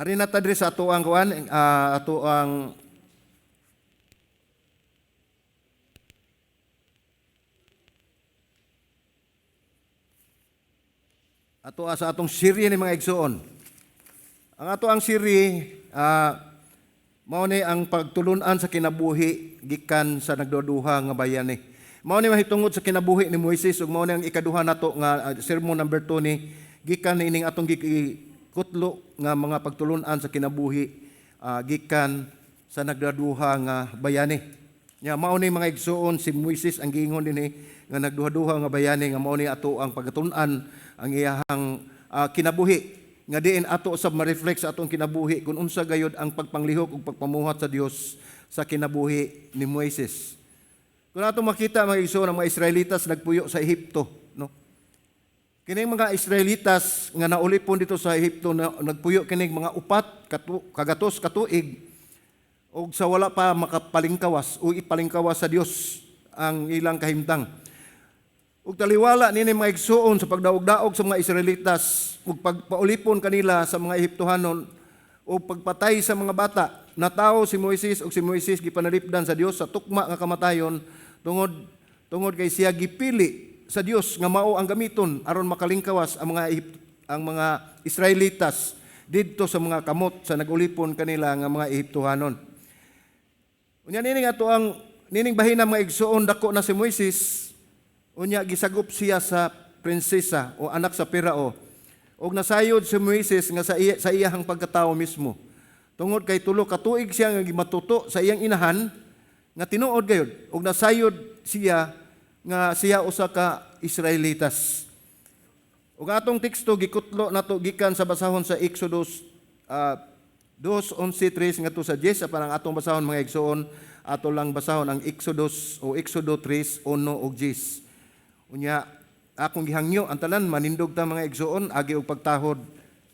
Ari na ta diri sa ato ang kuan, ato ang ato sa atong serye ni mga igsuon. Ang ato ang serye mao ni ang pagtulunan sa kinabuhi gikan sa nagduduha nga bayani. Mao ni mahitungod sa kinabuhi ni Moises ug mao ni ang ikaduha nato nga sermon number 2 ni gikan niining atong gikutlo nga mga pagtulunan sa kinabuhi gikan sa nagduduha nga bayani. Nya mao ni mga igsuon si Moises ang giingon dinhi nga nagduha-duha nga bayani nga mao ni ato ang pagtulunan ang iyahang kinabuhi nga diin ato sa ma-reflect sa atong kinabuhi kung unsa gayud ang pagpanglihok ug pagpamuhat sa Dios sa kinabuhi ni Moises. Kung ato makita mga igsoon, ang mga Israelitas nagpuyo sa Ehipto, no? Kining mga Israelitas nga naulipon dito sa Ehipto na nagpuyo kining mga 4 kagatos katuig og sa wala pa makapalingkawas o ipalingkawas sa Dios ang ilang kahimtang. Ug taliwala nini mga igsuon sa pagdaog-daog sa mga Israelitas ug pagpaulipon kanila sa mga Ehiptohanon ug pagpatay sa mga bata, natawo si Moises ug si Moises gipanalipdan sa Dios sa tukma nga kamatayon tungod kay siya gipili sa Dios nga mao ang gamiton aron makalingkawas ang mga Israelitas didto sa mga kamot sa nagulipon kanila nga mga Ehiptohanon. Unya nining ato ang nining bahina mga igsuon, dako na si Moises. Unya gisagop siya sa prinsesa o anak sa Pirao. Og nasayod si Moises nga sa iyahang pagkatao mismo. Tungod kay 3 ka tuig siya nga gimatuto sa iyang inahan nga tinuod gayud og nasayod siya nga siya usa ka Israelitas. Ug atong teksto gikutlo nato gikan sa basahon sa Exodus 2:11-3 ngadto sa 10. Apan ang atong basahon mga igsoon, ato lang basahon ang Exodus o Exodo 3:1 ug 10. Unya akong gihangyo ang tanan manindog ta mga igsoon agi og pagtahod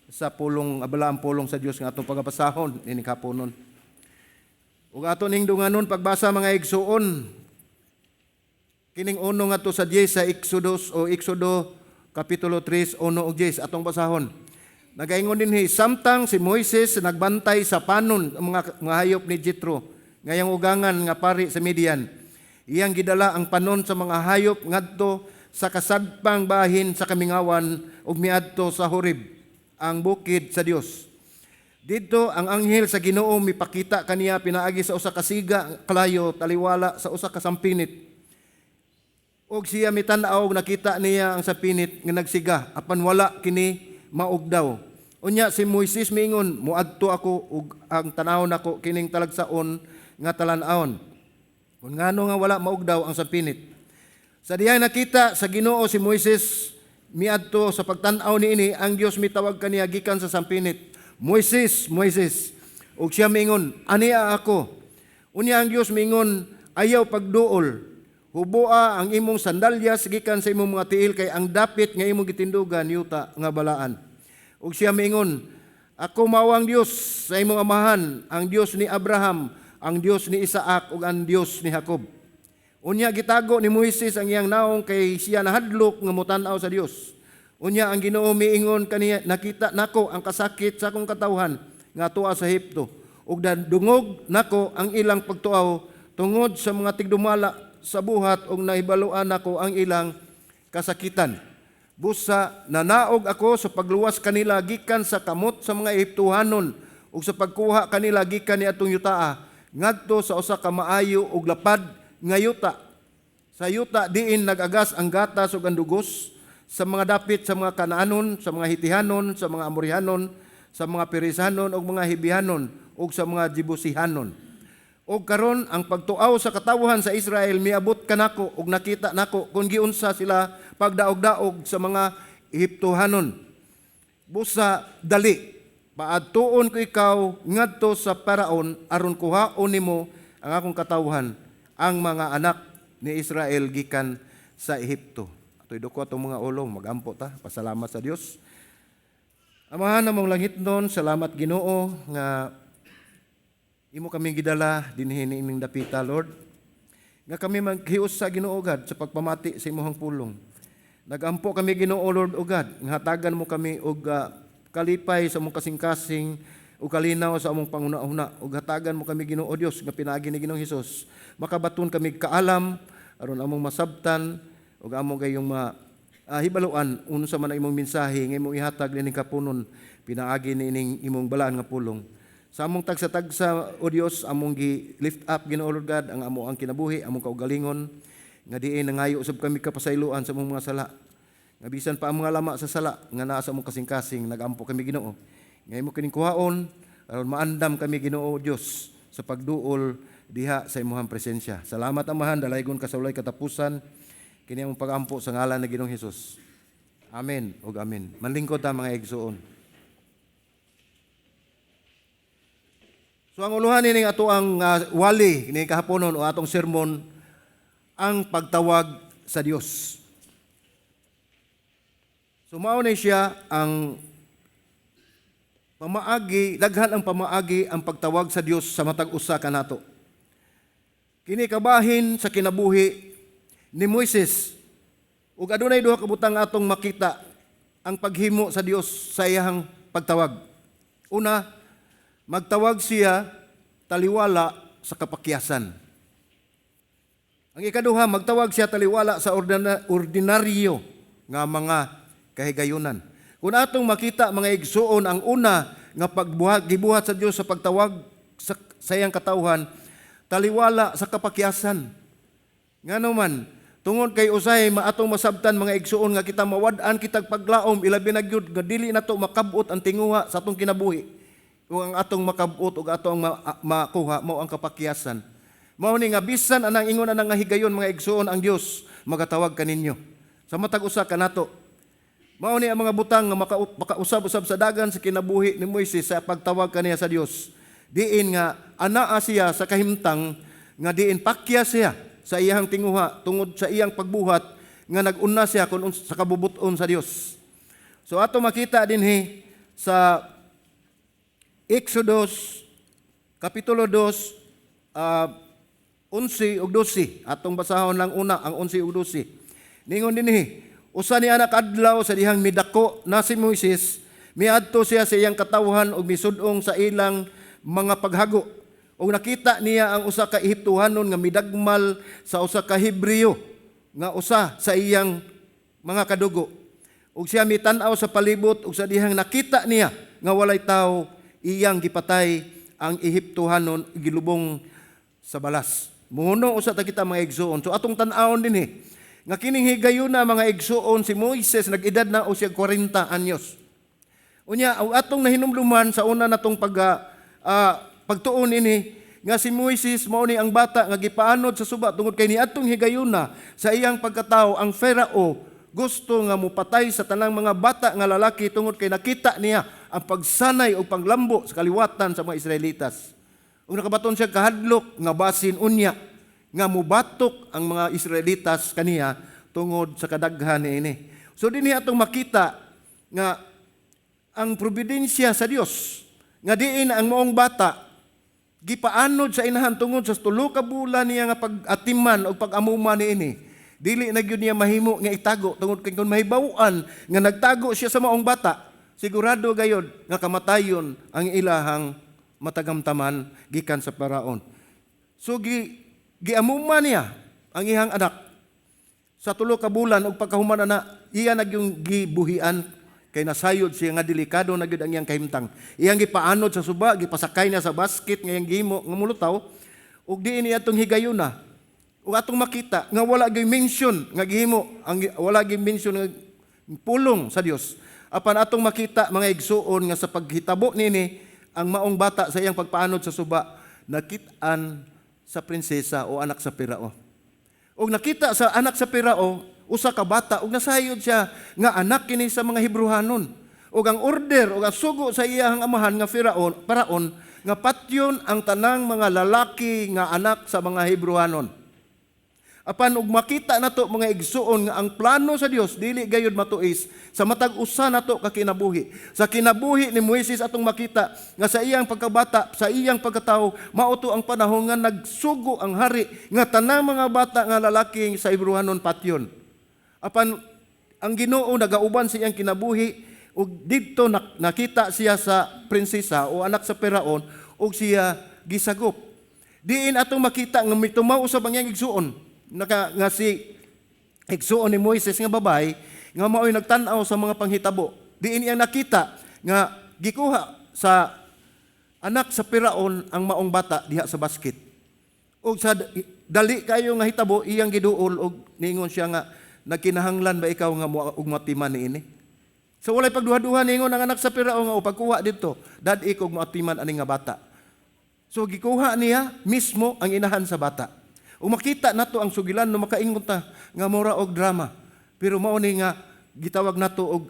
sa pulong abala ang pulong sa Dios nga atong pagabasahon nining haponon. Ug ato ning dunganon pagbasa mga igsoon kining 1 ngadto sa 10 sa Exodus o Exodo kapitulo 3:1 ug 10 atong basahon. Nagaingon dinhi, samtang si Moises nagbantay sa panon ang mga hayop ni Jethro, ngayang ugangan nga pari sa Midian. Iyang gidala ang panon sa mga hayop ngadto sa kasadpang bahin sa kamingawan ug miadto sa Horeb, ang bukid sa Dios. Didto ang anghel sa Ginoo mipakita kaniya pinaagi sa usa ka siga kalayo taliwala sa usa ka sampinit. Og siya mitan-aw og nakita niya ang sampinit nga nagsiga apan wala kini maugdaw. Unya si Moises miingon, moadto ako ug ang tan-awon nako kining talagsaon nga talan-awon. Kun ngano nga wala maugdaw ang sampinit. Sa diyang nakita sa Ginoo si Moises miadto sa pagtan-aw niini, ang Dios mitawag kaniya gikan sa sampinit. Moises, Moises. Ug siya miingon, ania ako. Unya ang Dios miingon, ayaw pagduol. Huboa ang imong sandalyas gikan sa imong mga tiil kay ang dapit nga imong gitindugan yuta nga balaan. Ug siya miingon, ako mao ang Dios sa imong amahan, ang Dios ni Abraham, ang Dios ni Isaac ug ang Dios ni Jacob. Unya gitago ni Moises ang iyang naong kay siya nahadlok nga motan-aw sa Dios. Unya ang Ginoo miingon kaniya, nakita nako ang kasakit sa akong katawhan nga tuwa sa Ehipto ug dungog nako ang ilang pagtuaw tungod sa mga tigdumala sa buhat ug nahibaluan nako ang ilang kasakitan. Busa nanaog ako sa pagluwas kanila gikan sa kamot sa mga Ehiptohanon ug sa pagkuha kanila gikan ni atong yutaa ngadto sa usa ka maayo ug lapad nga yuta. Sa yuta diin nagagas ang gatas ug ang dugos sa mga dapit sa mga Kanaanon, sa mga Hitihanon, sa mga Amorihanon, sa mga Perisanon ug mga Hibihanon ug sa mga Jebusihanon. Og karon ang pagtuaw sa katawhan sa Israel miabot kanako ug nakita nako kung giunsa sila pagdaog-daog sa mga Ehiptohanon. Busa dali paadtuon ko ikaw ngadto sa Paraon aron kuhaon nimo ang akong katawhan, ang mga anak ni Israel gikan sa Ehipto. Atoy duko atong mga ulong, magampo ta, pasalamat sa Dios. Amahan namong langit nun, salamat Ginoo nga imo kami gidala dinhi niining dapita, Lord. Nga kami maghius sa Ginoo God sa pagpamati sa imong pulong. Nagampo kami Ginoo Lord o God, nga hatagan mo kami og kalipay sa mong kasing-kasing Ug kalinaw sa among panghuna-huna, ug hatagan mo kami, Ginoo Dios, nga pinaagi ni Ginoong Hesus makabaton kami kaalam aron among masabtan ug amo gayong ma hibaluan unsa man ang imong mensahe nga imong ihatag nining kapunon pinaagi niining imong balaan nga pulong. Sa among tagsa-tagsa, O Dios, among gi lift up, Ginoo Lord God, ang amo ang kinabuhi, among kaugalingon nga diin nangayo usab kami kapasayloan sa among mga sala. Nga bisan pa ang mga lama sa sala nga naa sa among kasing-kasing, nagampo kami, Ginoo, nga imo kining kuhaon aron maandam kami, Ginoo Dios, sa pagduol diha sa imong presensya. Salamat, Amahan, dalaygon ka sa walay katapusan. Kini among pagampo sa ngalan ni Ginoong Hesus. Amen ug amen. Manlingkod ta, mga igsuon. So ang uluhan nining ato ang wali ni kahaponon o atong sermon, ang pagtawag sa Dios. So mao ni siya ang pamaagi, daghan ang pamaagi ang pagtawag sa Dios sa matag usa kanato. Kini kabahin sa kinabuhi ni Moises. Ug adunay duha ka butang atong makita ang paghimo sa Dios sa iyang pagtawag. Una, magtawag siya taliwala sa kapakyasan. Ang ikaduha, magtawag siya taliwala sa ordinaryo nga mga kahigayunan. Kung atong makita, mga igsuon, ang una nga pagbuhat gibuhat sa Dios sa pagtawag sa iyang katawhan, taliwala sa kapakyasan. Ngano man, tungod kay usahay maatong masabtan, mga igsuon, nga kita mawad-an kitag paglaom, ilabi na gyud nga dili nato makab-ot ang tinguha sa atong kinabuhi. Ug ang atong makab-ot ug atong makuha mao ang kapakyasan. Mao ni nga bisan anang ingon anang nga higayon, mga igsuon, ang Dios magatawag kaninyo. Sa matag usa kanato. Mao ni ang mga butang nga makausab-usab sa dagan sa kinabuhi ni Moises sa pagtawag kaniya sa Dios. Diin nga anaa siya sa kahimtang nga diin pakya siya sa iyang tinguha tungod sa iyang pagbuhat nga nag-una siya kun sa kabubuton sa Dios. So ato makita dinhi sa Exodus kapitulo 2, 11 ug 12. Atong basahon lang una ang 11 ug 12. Ningon dinhi, usa ni anak adlaw sa dihang midako na si Moises, miadto siya sa iyang katawhan ug misud-ong sa ilang mga paghago. Ug nakita niya ang usa ka Ehiptohanon nga midagmal sa usa ka Hebreo nga usa sa iyang mga kadugo. Ug siya mitan-aw sa palibot ug sa dihang nakita niya nga walay tawo, iyang gipatay ang Ehiptohanon, gilubong sa balas. Muhuno usa ta kita, mga igsuon. So atong tan-awon dinhi nga kining higayuna, mga igsuon, si Moises nag-edad na o siya 40 anyos. Unya ang atong nahinumduman sa una natong pagtuon ini nga si Moises mao ni ang bata nga gipaanod sa suba tungod kay niadtong higayuna sa iyang pagkatao ang Pharaoh gusto nga mupatay sa tanang mga bata nga lalaki tungod kay nakita niya ang pagsanay o paglambo sa kaliwatan sa mga Israelitas. Ug nakabaton siya kahadlok nga basin unya nga mubatok ang mga Israelitas kaniya tungod sa kadaghan niini. So dinhi atong makita nga ang providensya sa Dios nga diin ang maong bata gipaanod sa inahan tungod sa 3 ka bulan niya nga pag-atiman o pag-amuma niini. Dili na gyud niya mahimo nga itago tungod kay kung mahibaw-an nga nagtago siya sa maong bata, sigurado gayod nga kamatayon ang ilahang matagamtaman gikan sa Paraon. So giamuma niya ang iyang anak sa 3 ka bulan ug pagkahuman ana iya na gyung gibuhian kay nasayod siya nga delikado na gyud ang iyang kahimtang. Iyang gipaanod sa suba, gipasakay niya sa basket nga iyang gihimo nga mulutaw ug diin niya atong higayuna. Ug atong makita nga wala gyud mention nga gihimo ang wala gyud mention nga pulong sa Dios. Apan atong makita, mga igsuon, nga sa paghitabo niini ang maong bata sa iyang pagpaanod sa suba nakit-an sa prinsesa o anak sa Pirao. Ug nakita sa anak sa Pirao usa ka bata ug nasayod siya nga anak kini sa mga Hebrehanon. Ug ang order ug ang sugo sa iyang amahan nga Paraon nga patyon ang tanang mga lalaki nga anak sa mga Hebrehanon. Apan ug makita nato, mga igsuon, nga ang plano sa Dios dili gayud matuis sa matag usa nato ka kinabuhi. Sa kinabuhi ni Moises atong makita nga sa iyang pagkabata, sa iyang pagkatawo, mao to ang panahon nga nagsugo ang hari nga tanang mga bata nga lalaki sa Hebrehanon patyon. Apan ang Ginoo nagauban sa iyang kinabuhi Ug didto nakita siya sa prinsesa o anak sa Peraon ug siya gisagop. Diin atong makita nga mitumaw usab ang iyang igsuon naka nga si igsuon ni Moises nga babae nga mao'y nagtan-aw sa mga panghitabo. Diin iyang nakita nga gikuha sa anak sa Piraon ang maong bata diha sa basket. Og sa dali kayo nga hitabo, iyang giduol og niingon siya nga, "Nagkinahanglan ba ikaw nga mo og matiman niini?" So walay pagduha-duha, niingon ang anak sa Piraon nga, "O pagkuha didto, dad-i kog moatiman ani nga bata." So gikuha niya mismo ang inahan sa bata. Ug makita nato ang sugilan no, makaingon ta nga mura og drama. Pero mao ni nga gitawag nato og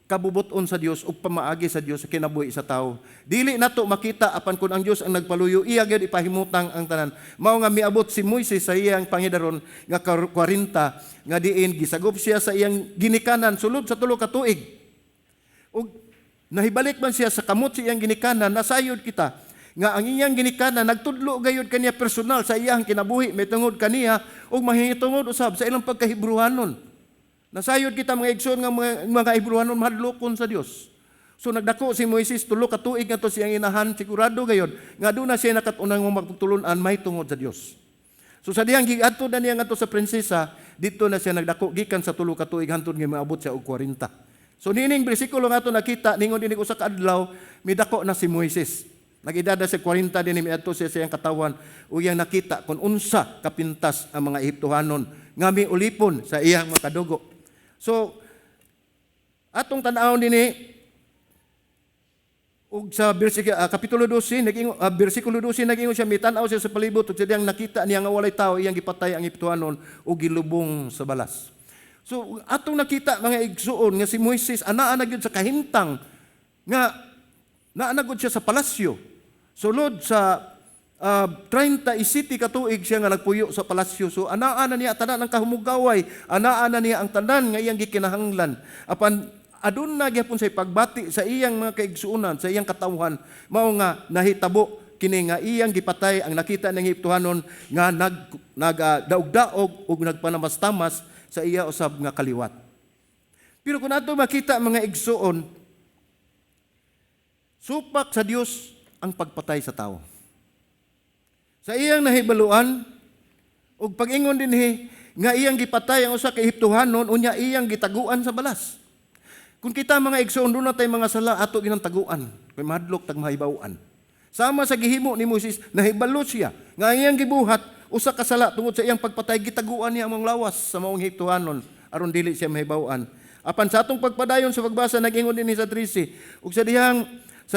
kabubuton sa Dios ug pamaagi sa Dios sa kinabuhi sa tawo. Dili nato makita, apan kun ang Dios ang nagpaluyo, iya gyud ipahimutang ang tanan. Mao nga miabot si Moises sa iyang pangidaron nga 40 nga diin gisagop siya sa iyang ginikanan sulod sa 3 ka tuig. Ug nahibalik man siya sa kamot sa iyang ginikanan, nasayod kita nga ang iyang ginikanan nagtudlo gayud kaniya personal sa iyang kinabuhi may tungod kaniya ug mahitungod usab sa ilang pagkahibruhanon. Nasayod kita, mga igsoon, nga mga Hebruhanon mahadlokon sa Dios. So nagdako si Moises 3 ka tuig ngadto siyang inahan, sigurado gayod nga doon na siya nakat-unan nga magtulun-an may tungod sa Dios. So sa dihang giadto na niya ngadto sa prinsesa, dito na siya nagdako gikan sa 3 ka tuig hantod nga moabot siya og 40. So niining bersikulo nga ato nakita, ningon dinhi, usa ka adlaw midako na si Moises. Nag-edad na siya 40 din, miadto siya sa iyang katawan ug iyang nakita kung unsa kapintas ang mga Ehiptohanon nga miulipon sa iyang mga kadugo. So atong tan-awon dinhi ug sa bersikulo, kapitulo 12 nag-ingon, bersikulo 12, nag-ingon siya, mitan-aw siya sa palibot ug sa diyang nakita niya nga walay tao, iyang gipatay ang Ehiptohanon ug gilubong sa balas. So atong nakita, mga igsuon, nga si Moises anaa na gyud sa kahimtang nga naa na gyud siya sa palasyo. Sulod sa 37 ka tuig siya nga nagpuyo sa palasyo. So anaa na niya tanan ang kahumugaway, anaa na niya ang tanan nga iyang gikinahanglan. Apan aduna gyapon sa pagbati sa iyang mga kaigsuonan, sa iyang katawhan, mao nga nahitabo kini nga iyang gipatay ang nakita ng Ehiptohanon nga nag nag daog-daog ug nagpanamastamas sa iya usab nga kaliwat. Pero kung ato makita, mga igsuon, supak sa Dios ang pagpatay sa tao. Sa iyang nahibaluan ug pag-ingon dinhi nga iyang gipatay ang usa ka Ehiptohanon, unya iyang gitaguan sa balas. Kung kita, mga igsoon, duna tay mga sala, ato ginang taguan kay mahadlok tag mahibaw-an. Sama sa gihimo ni Moises, nahibalo siya nga ang iyang gibuhat usa ka sala tungod sa iyang pagpatay, gitaguan niya ang mga lawas sa maong Ehiptohanon aron dili siya mahibaw-an. Apan sa atong pagpadayon sa pagbasa, nag-ingon dinhi sa 13, ug sa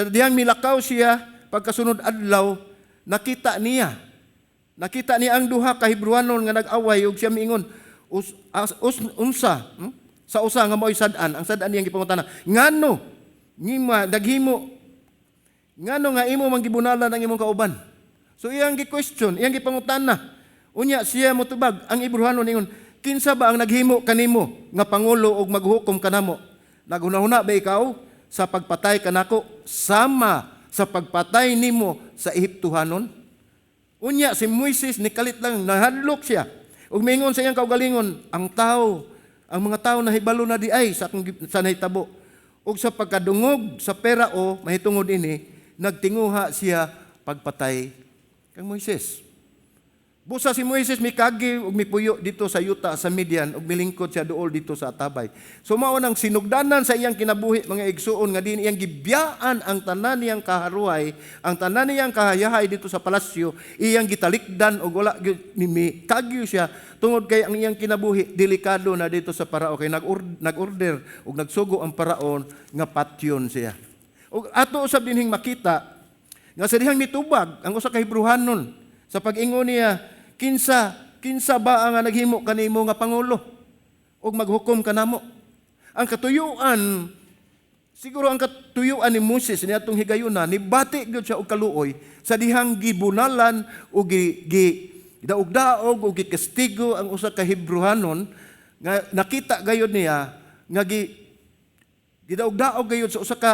dihang milakaw siya pagkasunod adlaw, nakita niya ang duha ka Hebrewanon nga nag-away ug siya miingon us, as, us, unsa sa usa nga mao'y sad-an. Ang sad-an iyang gipangutana, "Ngano ngima naghimo, ngano nga imo man gibunalan ang imong kauban?" So iyang gi-question, iyang gipangutana. Unya siya motubag, ang Hebrewanon ingon, "Kinsa ba ang naghimo kanimo nga pangulo ug maghukom kanamo? Naghunahuna ba ikaw sa pagpatay kanako sama sa pagpatay nimo sa Ehiptohanon?" Unya si Moises nikalit lang, nahadlok siya. Ug mingon sa iyang kaugalingon, "Ang tao, ang mga tao nahibalo na di ay sa akong sa nahitabo." Ug sa pagkadungog sa Perao mahitungod ini, nagtinguha siya pagpatay kang Moises. Busa si Moises mikagi ug mipuyo dito sa yuta sa Midian ug milingkod siya duol dito sa atabay. So mao nang sinugdanan sa iyang kinabuhi, mga igsuon, nga din iyang gibiyaan ang tanan niyang kaharuhay, ang tanan niyang kahayahay dito sa palasyo, iyang gitalikdan ug wala gyud ni mikagyo siya tungod kay ang iyang kinabuhi delikado na dito sa Parao kay nag-order ug nagsugo ang Paraon nga patyon siya. Ug ato usab dinhing makita nga sa dihang mitubag ang usa ka Hebrewanon sa pag-ingon niya, "Kinsa ba ang naghimo kanimo nga pangulo ug maghukom kanamo?" Ang katuyuan siguro, ang katuyuan ni Moses niadtong higayuna, nibati gyud siya og kaluoy sa dihang gibunalan o gi daog-daog o gikastigo ang usa ka Hebrewanon nga nakita gayud niya nga gidaog-daog gayud sa usa ka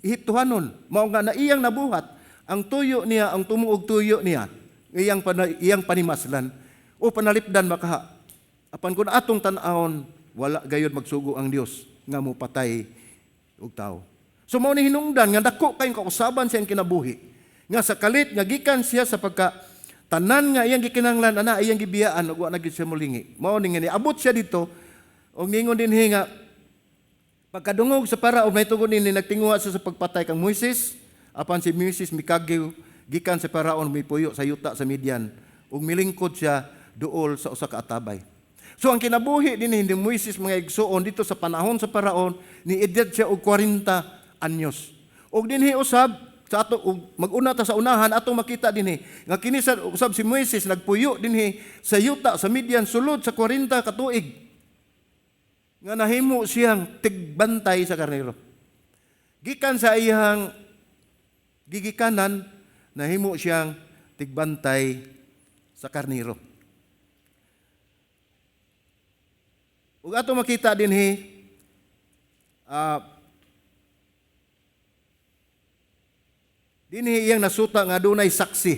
Ehiptohanon. Mao nga na iyang nabuhat ang tuyo niya, ang tumuog tuyo niya, iyang panimaslan o panalipdan makaha. Apan kung atong tan-awon, wala gayud magsugo ang Dios nga mopatay ug tao. So mao ni hinungdan nga dako kayong kausaban sa iyang kinabuhi. Nga sa kalit nga gikan siya sa pagka tanan nga iyang gikinahanglan ana iyang gibiyaan ug wa na gyud siya molingi. Mao ni nga niabot siya dito ug ningon dinhi nga pagkadungog sa Parao mahitungod nini, nagtinguha siya sa pagpatay kang Moises, apan si Moises mikagiw gikan sa Paraon, mipuyo sa yuta sa Midian ug milingkod siya duol sa usa ka atabay. So ang kinabuhi dinhi ni Moises, mga igsuon, dito sa panahon sa Paraon, ni edad siya og 40 anyos. Og dinhi usab sa ato og mag-una ta sa unahan, atong makita dinhi nga kini sa usab si Moises nagpuyo dinhi sa yuta sa Midian sulod sa 40 ka tuig nga nahimo siyang tigbantay sa karnero. Gikan sa iyang gigikanan, nahimo siyang tigbantay sa karnero. Ug ato makita dinhi dinhi iyang nasuta nga adunay saksi.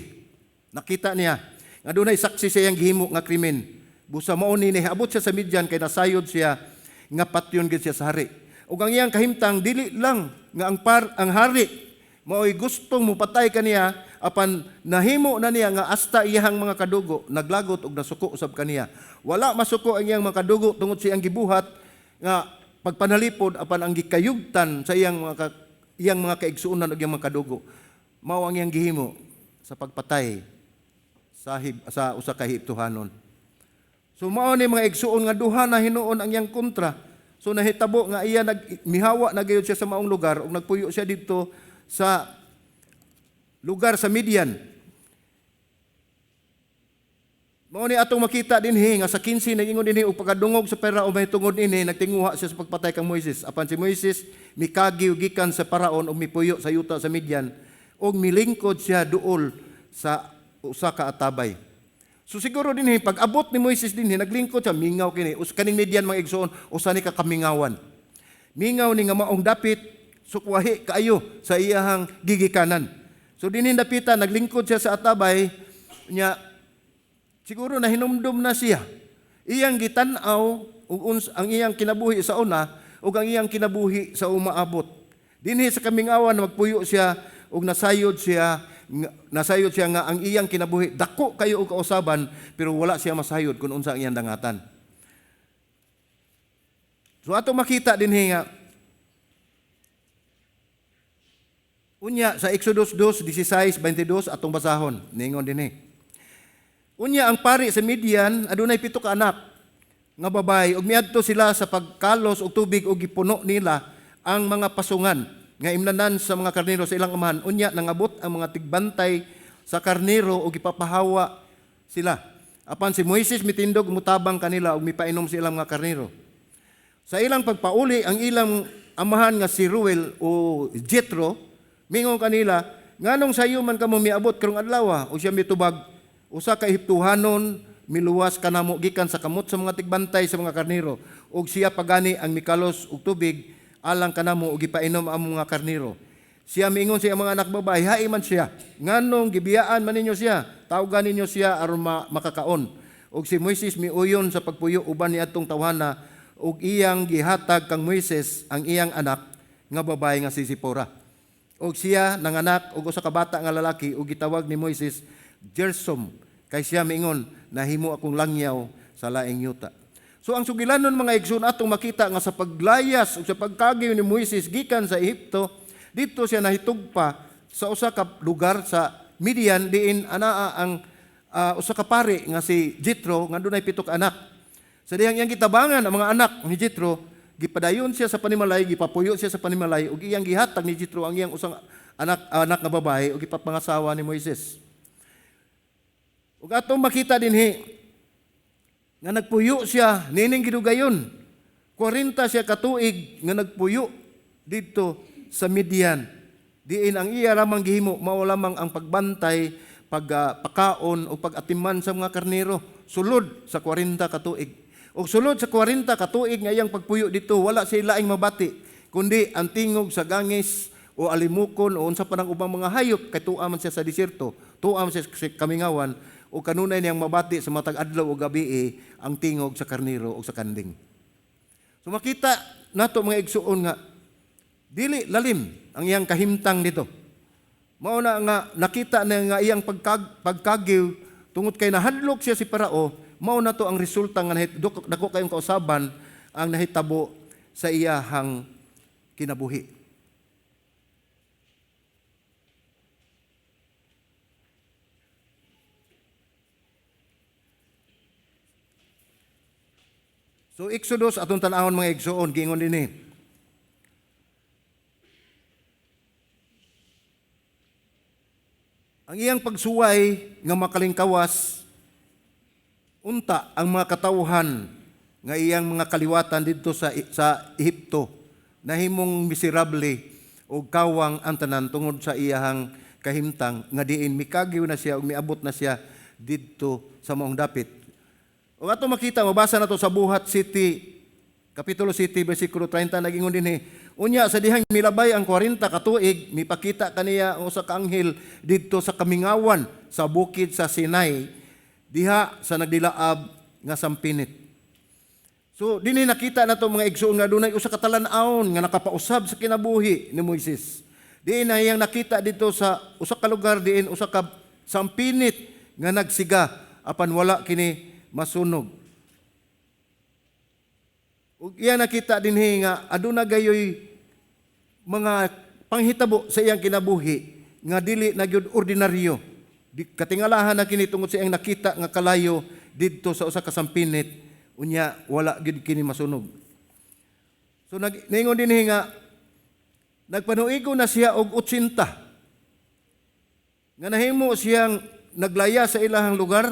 Nakita niya nga adunay saksi sa iyang gihimo nga krimen. Busa mao ni niabot siya sa Midian kay nasayod siya nga patyon gid siya sa hari. Ug ang iyang kahimtang dili lang nga ang hari mao'y gustong mupatay kaniya, apan nahimo na niya nga hasta iyang mga kadugo naglagot og nasuko usab kaniya. Wala masuko ang iyang mga kadugo tungod sa iyang gibuhat nga pagpanalipod, apan ang gikayugtan sa iyang mga kaigsuonan ug iyang mga kadugo. Mao ang iyang gihimo sa pagpatay sa usa ka Ehiptohanon. So mao ni, mga igsuon, nga duha na hinuon ang iyang kontra. So nahitabo nga iya mihawa na gayud siya sa maong lugar ug nagpuyo siya didto sa lugar sa Midian. Mao ni atong makita dinhi nga sa 15 nag-ingon dinhi, og pagkadungog sa Paraon mahitungod ini, nagtinguha siya sa pagpatay kang Moises. Apan si Moises mikagiw gikan sa Paraon ug mipuyo sa yuta sa Midian ug milingkod siya duol sa usa ka atabay. So siguro dinhi pag abot ni Moises dinhi, naglingkod siya, mingaw kini us kaning Midian, mga igsoon, usa ni ka kamingawan. Mingaw ni nga maong dapit, sukwahi kaayo sa iyahang gigikanan. So dinhi dapitan naglingkod siya sa atabay nya, siguro nahinumdum na siya. Iyang gitan-aw ug ang iyang kinabuhi sa una ug ang iyang kinabuhi sa umaabot. Dinhi sa kamingawan magpuyo siya ug nasayod siya nga ang iyang kinabuhi dako kayo og kausaban, pero wala siya masayod kung unsa ang iyang dangatan. So ato makita dinhi nga unya sa Exodus 2:16-22 atong basahon, ningon dinhi. Unya ang pari sa Midian adunay 7 ka anak nga babayi ug miadto sila sa pagkalos og tubig ug gipuno nila ang mga pasungan nga imnanan sa mga karnero sa ilang amahan. Unya nangabot ang mga tigbantay sa karnero ug gipapahawa sila. Apan si Moises mitindog, mutabang kanila ug mipainom sa ilang mga karnero. Sa ilang pagpauli, ang ilang amahan nga si Ruel o Jethro mingon kanila, "Nganong sayo man kamo miabot karong adlaw?" O siya mitubag, "Usa ka Ehiptohanon miluwas kanamo gikan sa kamot sa mga tigbantay sa mga karnero, ug siya pagani ang mikalos og tubig alang kanamo ug gipainom ang mga karnero." Siya miingon sa iyang mga anak babae, "Hae man siya, nganong gibiyaan man ninyo siya? Tawgan ninyo siya aron makakaon." Og si Moises miuyon sa pagpuyo uban ni adtong tawhana, ug iyang gihatag kang Moises ang iyang anak nga babae nga si Zipporah. Og siya nanganak og usa ka bata nga lalaki ug gitawag ni Moises Gersom, kay siya miingon, "Nahimo akong langyaw sa laing yuta." So ang sugilanon, mga igsoon, atong makita nga sa paglayas ug sa pagkagiw ni Moises gikan sa Ehipto, dito siya nahitugpa sa usa ka lugar sa Midian diin anaa ang usa ka pari nga si Jethro nga dunay 7 ka anak. Sa dihang iyang gitabangan ang mga anak ni Jethro, gipadayon siya sa panimalay, gipapuyo siya sa panimalay ug iyang gihatag ni Jethro ang iyang usang anak nga babae ug gipapangasawa ni Moises. Ug atong makita dinhi nga nagpuyo siya nining gidugayon. 40 siya katuig nga nagpuyo didto sa Midian. Diin ang iya lamang gihimo mao lamang ang pagbantay, pagpakaon o pag-atiman sa mga karnero sulod sa 40 katuig. Og sulod sa 40 katuig nga iyang pagpuyo dito, wala siya laing mabati kundi ang tingog sa gangis o alimukon o unsa pa ng ubang mga hayop, kay tuwa man siya sa disyerto, tuwa man siya sa kamingawan, o kanunay niyang mabati sa matag adlaw o gabi ang tingog sa karnero o sa kanding. So makita nato, mga igsuon, nga Dili lalim ang iyang kahimtang dito. Mao na nga nakita na nga iyang pagkagiw tungod kay nahadlok siya si Parao, mao na to ang resulta nga dako kayong kausaban ang nahitabo sa iyahang kinabuhi. So Exodus atong tan-awon, mga igsoon, giingon dinhi. Ang iyang pagsuway nga makalingkawas unta ang mga katawhan nga iyang mga kaliwatan didto sa Ehipto nahimong miserable og kawang ang tanan tungod sa iyahang kahimtang nga diin mikagiw na siya ug miabot na siya didto sa maong dapit. Ug ato makita, mabasa na to sa Buhat City, Kapitulo City, versikulo 30, nagingon dinhi. Unya sa dihang milabay ang 40 ka tuig, mipakita kaniya ang usa ka anghel didto sa kamingawan sa bukid sa Sinai, diha sa nagdilaab nga sampinit. So dinhi nakita nato, mga igsoon, nga dunay usa ka talan-awon nga nakapausab sa kinabuhi ni Moises. Diin na iyang nakita dito sa usa ka lugar diin usa ka sampinit nga nagsiga apan wala kini masunog. Ug iya nakita dinhi nga aduna gayoy mga panghitabo sa iyang kinabuhi nga dili na gyud ordinaryo. Di, katingalahan na kini tungod sa iyang nakita nga kalayo didto sa usa ka sampinit, unya wala gyud kini masunog. So ningon dinhi nga nagpanuigo na siya og 80. Nga nahimo siyang naglaya sa ilahang lugar,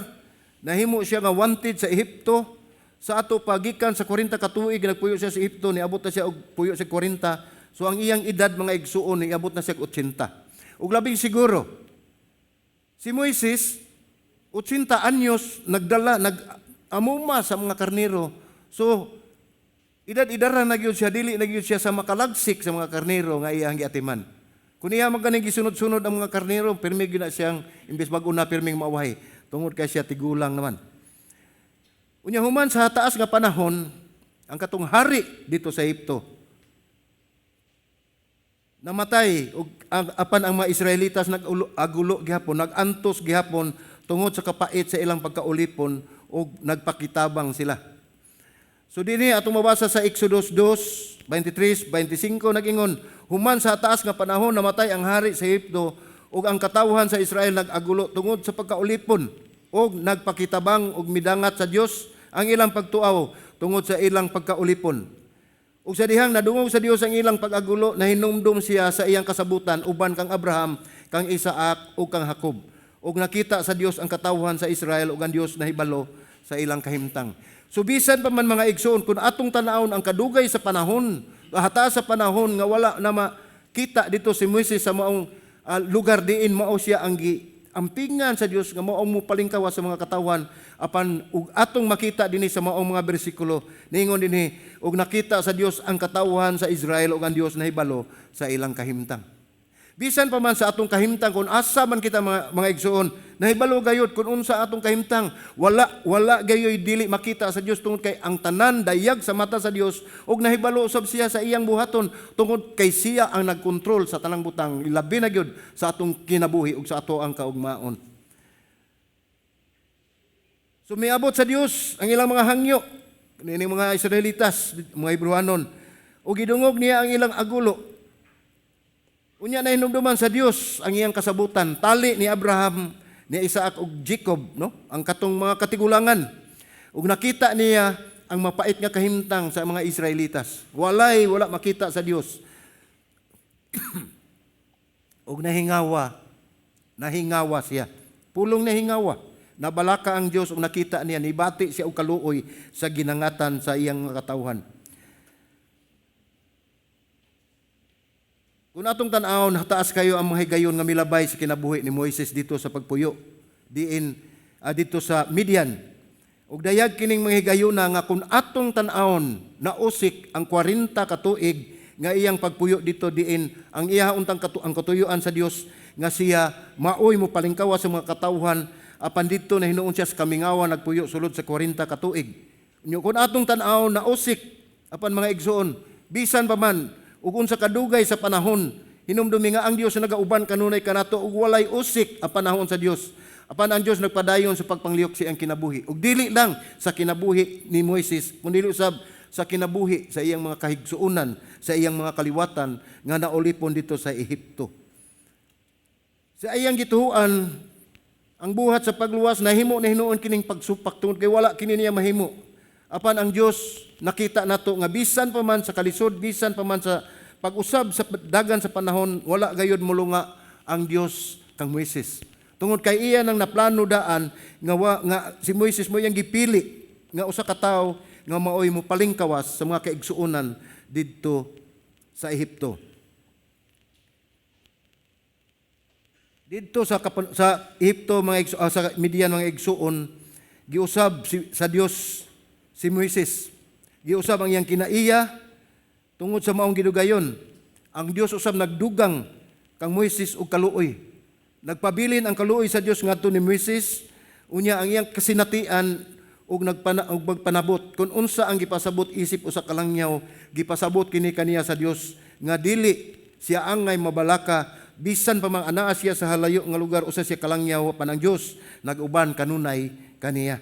nahimo siya nga wanted sa Ehipto. Sa ato pagikan sa 40 ka tuig nagpuyo siya sa Ehipto, niabot na siya og puyo sa 40. So ang iyang edad, mga igsuon, niabot na siya og 80. Ug labing siguro si Moises 80 anyos nagdala nag-amuma sa mga karnero. So edad-edara na gyud siya, dili na gyud siya sa makalagsik sa mga karnero nga iyang giatiman. Kung iya man ganing gisunod-sunod ang mga karnero, pirmi gyud na siyang imbes bag-o na pirming maaway tungod kay siya tigulang naman. Unya human sa taas nga panahon, ang katong hari dito sa Ehipto namatay ug apan ang mga Israelitas nag-agulo gihapon, nagantos gihapon tungod sa kapait sa ilang pagkaulipon ug nagpakitabang sila. So dinhi atong mabasa sa Exodus 2, 23, 25, nagingon, human sa taas nga panahon namatay ang hari sa Ehipto ug ang katawhan sa Israel nag-agulo tungod sa pagkaulipon ug nagpakitabang ug midangat sa Dios ang ilang pagtuaw tungod sa ilang pagkaulipon. Ug sa dihang nadungog sa Dios ang ilang pag-agulo, nahinumdum siya sa iyang kasabutan uban kang Abraham, kang Isaac ug kang Jacob. Ug nakita sa Dios ang katawhan sa Israel ug ang Dios nahibalo sa ilang kahimtang. So bisan pa man, mga igsoon, kung atong tan-awon ang kadugay sa panahon, hata sa panahon nga wala na makita dito si Moises sa maong lugar diin mao siya ang ampingan sa Dios nga mao mo palingkawas sa mga katawhan, apan ug atong makita dinhi sa maong mga bersikulo, ningon dinhi ug nakita sa Dios ang katawhan sa Israel ug ang Dios nahibalo sa ilang kahimtang. Bisan pa man sa atong kahimtang, kung asa man kita, mga igsoon, nahibalo gayud kung unsa atong kahimtang. Wala gayoy dili makita sa Dios tungod kay ang tanan dayag sa mata sa Dios ug nahibalo usab siya sa iyang buhaton tungod kay siya ang nagkontrol sa tanang butang, labi na gyud sa atong kinabuhi ug sa ato ang kaugmaon. So miabot sa Dios ang ilang mga hangyo nining mga Israelitas, mga Hebrewanon, ug gidungog niya ang ilang agulo. Unya na hinumduman sa Dios ang iyang kasabutan, tali ni Abraham, ni Isaac ug Jacob, no? Ang katong mga katigulangan. Ug nakita niya ang mapait nga kahimtang sa mga Israelitas. Walay wala makita sa Dios. Ug nahingawa siya. Pulong nahingawa. Nabalaka ang Dios ug nakita niya, nibati siya og kaluoy sa ginangatan sa iyang mga katawhan. Kung atong tan-awon, taas kayo ang mga higayon nga milabay sa kinabuhi ni Moises dito sa pagpuyo, diin dito sa Midian. Ug dayag kining mga higayona nga kung atong tan-awon, nausik ang 40 ka tuig nga iyang pagpuyo dito diin ang iya untang ang katuyuan sa Dios nga siya maoy mo palingkawa sa mga katawhan, apan didto na hinuon siya sa kamingawan nagpuyo sulod sa 40 ka tuig. Kung atong tan-awon, nausik apan, mga igsoon, bisan pa man Ug unsa kadugay sa panahon, hinumdumi nga ang Dios nagauban kanunay kanato ug walay usik ang panahon sa Dios. Apan ang Dios nagpadayon sa pagpanglihok sa iyang kinabuhi. Ug dili lang sa kinabuhi ni Moises, kundi usab sa kinabuhi sa iyang mga kahigsuonan, sa iyang mga kaliwatan nga naulipon dito sa Ehipto. Sa iyang gituohan, ang buhat sa pagluwas nahimo na hinuon kining pagsupak tungod kay wala kini niya mahimo. Apan ang Dios nakita nato nga bisan pa man sa kalisod, bisan pa man sa pag-usab sa dagan sa panahon, wala gayud mulunga ang Dios kang Moises. Tungod kay iya nang naplano daan nga si Moises mo iyang gipili nga usa ka tawo nga maoy mo palingkawas sa mga kaigsuonan didto sa Ehipto. Didto sa Ehipto sa Midian, mga igsuon, giusab sa Dios si Moises. Giusab ang iyang kinaiya tungod sa maong gidugayon. Ang Dios usab nagdugang kang Moises og kaluoy. Nagpabilin ang kaluoy sa Dios ngadto ni Moises. Unya ang iyang kasinatian og magpanabot kung unsa ang gipasabot isip usa ka langyaw, gipasabot kini kaniya sa Dios nga dili siya angay mabalaka bisan pa mang anaa siya sa halayo nga lugar, usa siya kalangyaw, apan ang Dios nag-uban kanunay kaniya.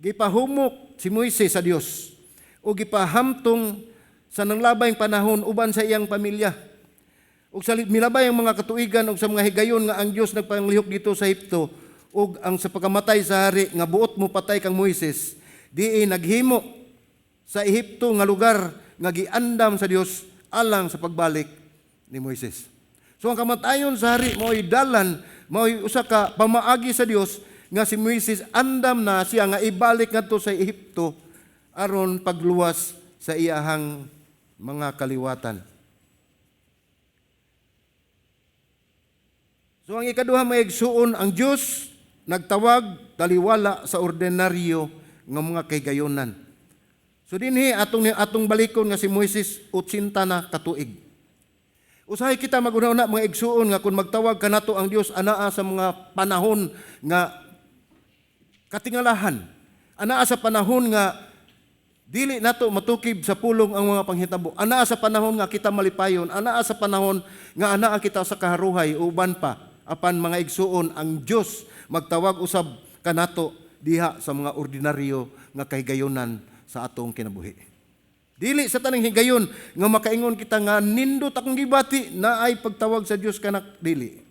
Gipahumok si Moises sa Dios o gipahamtong sa nanglabayng panahon uban sa iyang pamilya. Ug sa milabay ang mga katuigan ug sa mga higayon nga ang Dios nagpanglihok dito sa Ehipto ug ang sa pagkamatay sa hari nga buot mo patay kang Moises, diin naghimo sa Ehipto nga lugar nga giandam sa Dios alang sa pagbalik ni Moises. So ang kamatayon sa hari mao'y dalan, mao'y usa ka pamaagi sa Dios nga si Moises andam na siya nga ibalik ngadto sa Ehipto aron pagluwas sa iyahang mga kaliwatan. So ang ikaduha, mga igsuon, ang Dios nagtawag taliwala sa ordinaryo nga mga kahigayonan. So dinhi atong atong balikon nga si Moises 80 na katuig. Usahay kita maguna-una, mga igsuon, nga kung magtawag kanato ang Dios anaa sa mga panahon nga katingalahan, anaa sa panahon nga dili nato matukib sa pulong ang mga panghitabo, anaa sa panahon nga kita malipayon, anaa sa panahon nga anaa kita sa kaharuhay uban pa, apan, mga igsuon, ang Dios magtawag usab kanato diha sa mga ordinaryo nga kahigayonan sa atong kinabuhi. Dili sa tanang higayon nga makaingon kita nga nindot akong gibati na ay pagtawag sa Dios kanak, dili.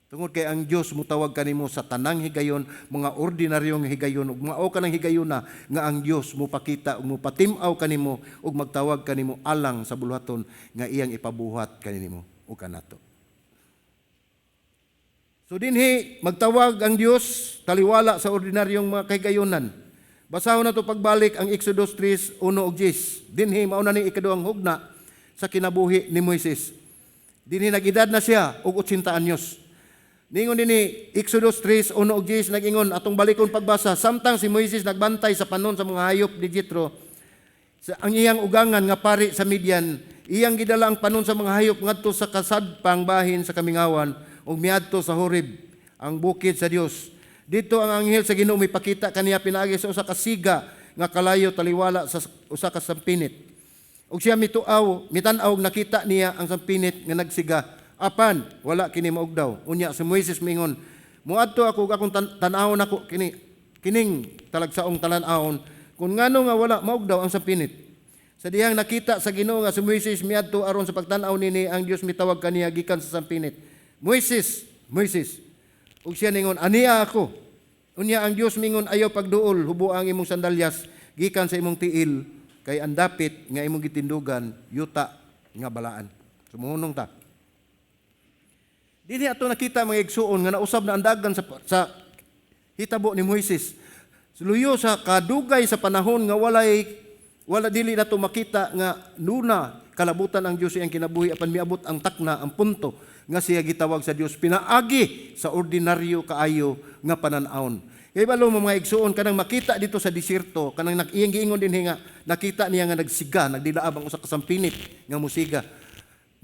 Tungod kay ang Dios mutawag kanimo sa tanang higayon, mga ordinaryong higayon, ug mao kanang higayon na nga ang Dios mopakita ug mopatim-aw kanimo ug magtawag kanimo alang sa buluhaton nga iyang ipabuhat kanimo ug kanato. So dinhi magtawag ang Dios taliwala sa ordinaryong mga kahigayonan. Basahon nato pagbalik ang Exodus 3:1 ug 10. Dinhi mao na ni ikaduhang hugna sa kinabuhi ni Moises. Dinhi nag-edad na siya og 80 anyos. Ningon dinhi Exodus 3:1 ug 10, nag-ingon, atong balikon pagbasa, samtang si Moises nagbantay sa panon sa mga hayop ni Jethro sa ang iyang ugangan nga pari sa Midian, iyang gidala ang panon sa mga hayop ngadto sa kasadpang bahin sa kamingawan ug miadto sa Horeb, ang bukid sa Dios. Dito ang anghel sa Ginoo mipakita kaniya pinaagi sa usa ka siga nga kalayo taliwala sa usa ka sampinit. Ug siya mituaw, mitan-aw, nakita niya ang sampinit nga nagsiga. Apan wala kini maugdaw. Unya si Moises mingon, "Muadto ako ug akong tan-awon ako kining talagsaong talan-awon kung ngano nga wala maugdaw ang sampinit." Sa dihang nakita sa Ginoo nga si Moises miadto aron sa pagtan-aw nini, ang Dios mitawag kaniya gikan sa sampinit, "Moises, Moises." Ug siya ningon, "Ania ako." Unya ang Dios mingon, "Ayaw pagduol, hubo ang imong sandalyas gikan sa imong tiil, kay ang dapit nga imong gitindugan yuta nga balaan." Sumuhunong ta. Dinhi ato nakita, mga igsuon, nga nausab na ang dagan sa hitabo ni Moises. Luyo sa kadugay sa panahon nga wala dili nato makita nga nuna kalabutan ang Dios iyang kinabuhi, apan miabot ang takna, ang punto nga siya gitawag sa Dios pinaagi sa ordinaryo kaayo nga panan-awon. Kay balo mo, mga igsuon, kanang makita dito sa disyerto, kanang iyang giingon dinhi nga nakita niya nga nagsiga, nagdilaab ang usa ka sampinit nga musiga.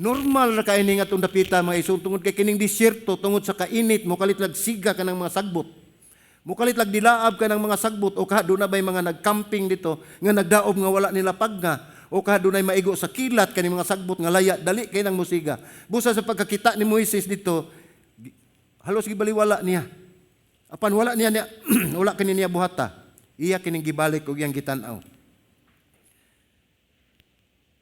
Normal ra kay ni nga atong dapita, mga igsuon, tungod kay kining disyerto, tungod sa kainit mokalit nagsiga kanang mga sagbot. Mukalit lag dilaab kanang mga sagbot o kaha doon na ba'y mga nagcamping dito nga nagdaob nga wala nila pagga. O ka dunay maigo sa kilat kani mga sagbot nga laya, dali kay nang musiga. Busa sa pagkakita ni Moises dito, halos gibaliwala niya. Apan wala niya niya wala kini niya buhata. Iya kining gibalik og iyang gitan-aw.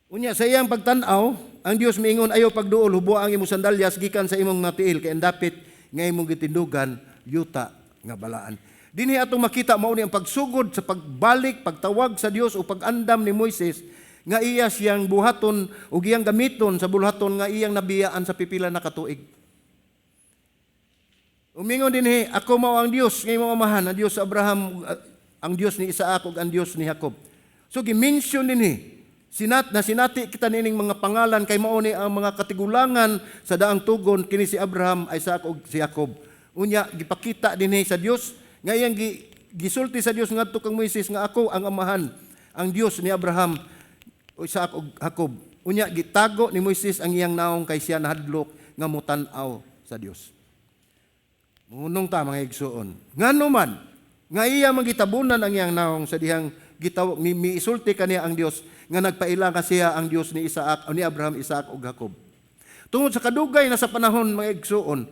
Unya sa iyang pagtan-aw, ang Dios miingon, "Ayaw pagduol, hubo ang imong sandalyas gikan sa imong mga tiil kay ang dapit nga imong gitindugan yuta nga balaan." Dinhi atong makita mao ni ang pagsugod sa pagbalik, pagtawag sa Dios o pag-andam ni Moises nga iya siyang buhaton ug iyang gamiton sa buluhaton nga iyang nabiyaan sa pipila na katuig. Umingon dinhi, "Ako mao ang Dios nga imong amahan, ang Dios sa Abraham, ang Dios ni Isaac ug ang Dios ni Jacob." So gi-mention dinhi sinat na sinati kita nining mga pangalan kay mao ni ang mga katigulangan sa daang tugon kini si Abraham, Isaac ug si Jacob. Unya gipakita dinhi sa Dios nga iyang gisulti sa Dios ngadto kang Moises nga ako ang amahan, ang Dios ni Abraham, Isaac ug Jacob. Unya gitago ni Moises ang iyang naong kay siya nahadlok nga motan-aw sa Dios. Munong ta, mga igsuon. Ngano man nga iya magitabunan ang iyang naong sa dihang gitawag mi miisulti kaniya ang Dios nga nagpaila ka siya ang Dios ni Isaac o ni Abraham, Isaac ug Jacob? Tungod sa kadugay na sa panahon, mga igsuon,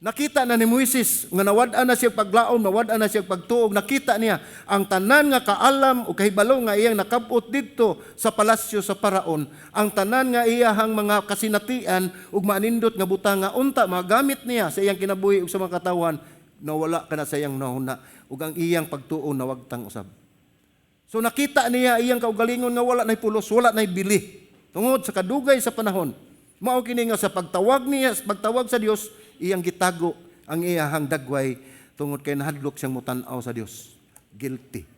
nakita na ni Moises nga nawad-an na siya paglaom, nawad-an na siya pagtuog, nakita niya ang tanan nga kaalam o kahibalo nga iyang nakabot didto sa palasyo sa Paraon, ang tanan nga iyahang mga kasinatian ug maanindot nga butang nga unta magamit niya sa iyang kinabuhi ug sa mga katawhan, nawala kana sa iyang nahuna ug ang iyang pagtuo nawagtang usab. So nakita niya iyang kaugalingon nga wala nay pulos, wala nay bili. Tungod sa kadugay sa panahon, mao kini nga sa pagtawag niya, sa pagtawag sa Dios, iyang gitago ang iyahang dagway tungod kay nahadlok siyang mutan-aw sa Dios. Guilty.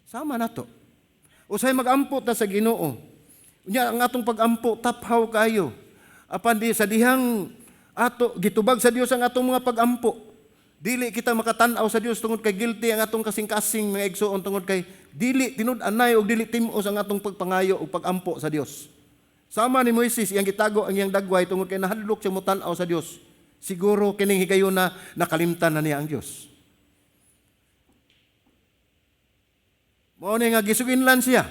Sama nato. Usay magampo ta sa Ginoo. Unya ang atong pagampo taphaw kayo. Apan di sa dihang ato gitubag sa Dios ang atong mga pagampo, dili kita makatan-aw sa Dios tungod kay guilty ang atong kasing-kasing, mga igsuon, tungod kay dili tinud-anay og dili tim-os ang atong pagpangayo o pagampo sa Dios. Sama ni Moises, iyang gitago ang iyang dagway tungod kay nahadlok siya motan-aw sa Dios. Siguro kining higayuna nakalimtan na niya ang Dios. Mao ni nga gisuginlan siya.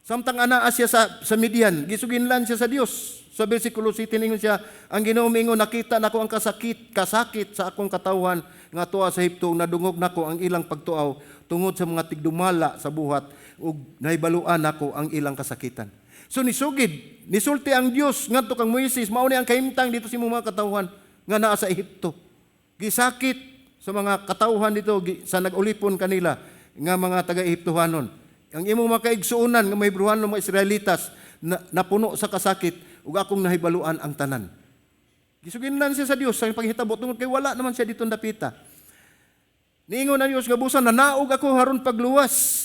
Samtang anaa siya sa Midian, gisuginlan siya sa Dios. Sa versikulo 7 ningon siya, ang Ginoo miingon, "Nakita nako ang kasakit sa akong katawhan nga tuwa sa Ehipto, nadungog nako ang ilang pagtuaw tungod sa mga tigdumala sa buhat ug nahibaluan nako ang ilang kasakitan." So nisugid, nisulti ang Dios ngadto kang Moises, mao ni ang kahimtang dito sa imong mga katawhan nga naa sa Ehipto. Gisakit sa mga katawhan dito sa nag-ulipon kanila nga mga taga-Ehiptohanon. Ang imong mga kaigsuonan nga mga Hebreohanon, mga Israelitas na, napuno sa kasakit ug akong nahibaluan ang tanan. Gisuginlan siya sa Dios sa paghitabo tungod kay wala naman siya dito dapita. Niingon ang Dios nga busa nanaog ako haron pagluwas.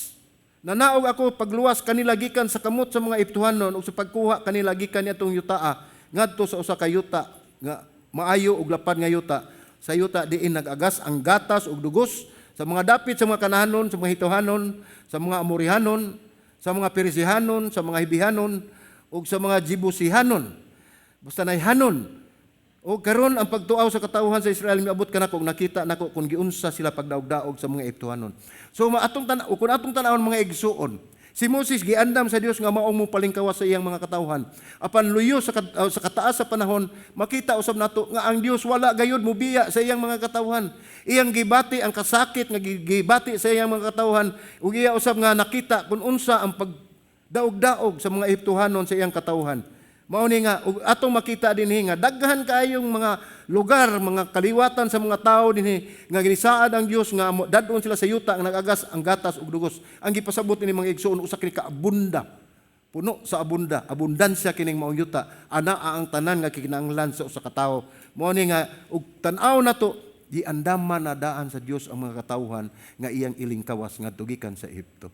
Nanaog ako pagluwas kanila gikan sa kamot sa mga Ehiptohanon ug sa pagkuha kanila gikan niadtong yutaa ngadto sa usa ka yuta nga maayo ug lapad nga yuta, sa yuta diin nag-agas ang gatas ug dugos, sa mga dapit sa mga Kanahanon, sa mga Hitohanon, sa mga Amorihanon, sa mga Perisihanon, sa mga Hibihanon ug sa mga Jebusihanon. Basta nay hanon. O karon ang pagtuaw sa katawhan sa Israel miabot kanako ug nakita nako kung giunsa sila pagdaog-daog sa mga Ehiptohanon. So maatong tan kung atong tan-awon, mga igsuon, si Moses giandam sa Dios nga maong mo palingkawas sa iyang mga katawhan. Apan luyo sa kataas sa panahon, makita usab nato nga ang Dios wala gayud mubiya sa iyang mga katawhan. Iyang gibati ang kasakit nga gibati sa iyang mga katawhan ug iya usab nga nakita kung unsa ang pagdaog-daog sa mga Ehiptohanon sa iyang katawhan. Mao ni nga ug atong makita dinhi nga daghan kaayong mga lugar, mga kaliwatan sa mga tawo dinhi nga ginisaad ang Dios nga dad-on sila sa yuta nga nagagas ang gatas ug dugos. Ang gipasabot ini, mga igsuon, usa kini ka abunda. Puno sa abunda, abundansya kining maong yuta. Anaa ang tanan nga kinahanglan sa usa ka tawo. Mao ni nga ug tan-aw nato giandaman na daan sa Dios ang mga katawhan nga iyang ilingkawas ngadto gikan sa Ehipto.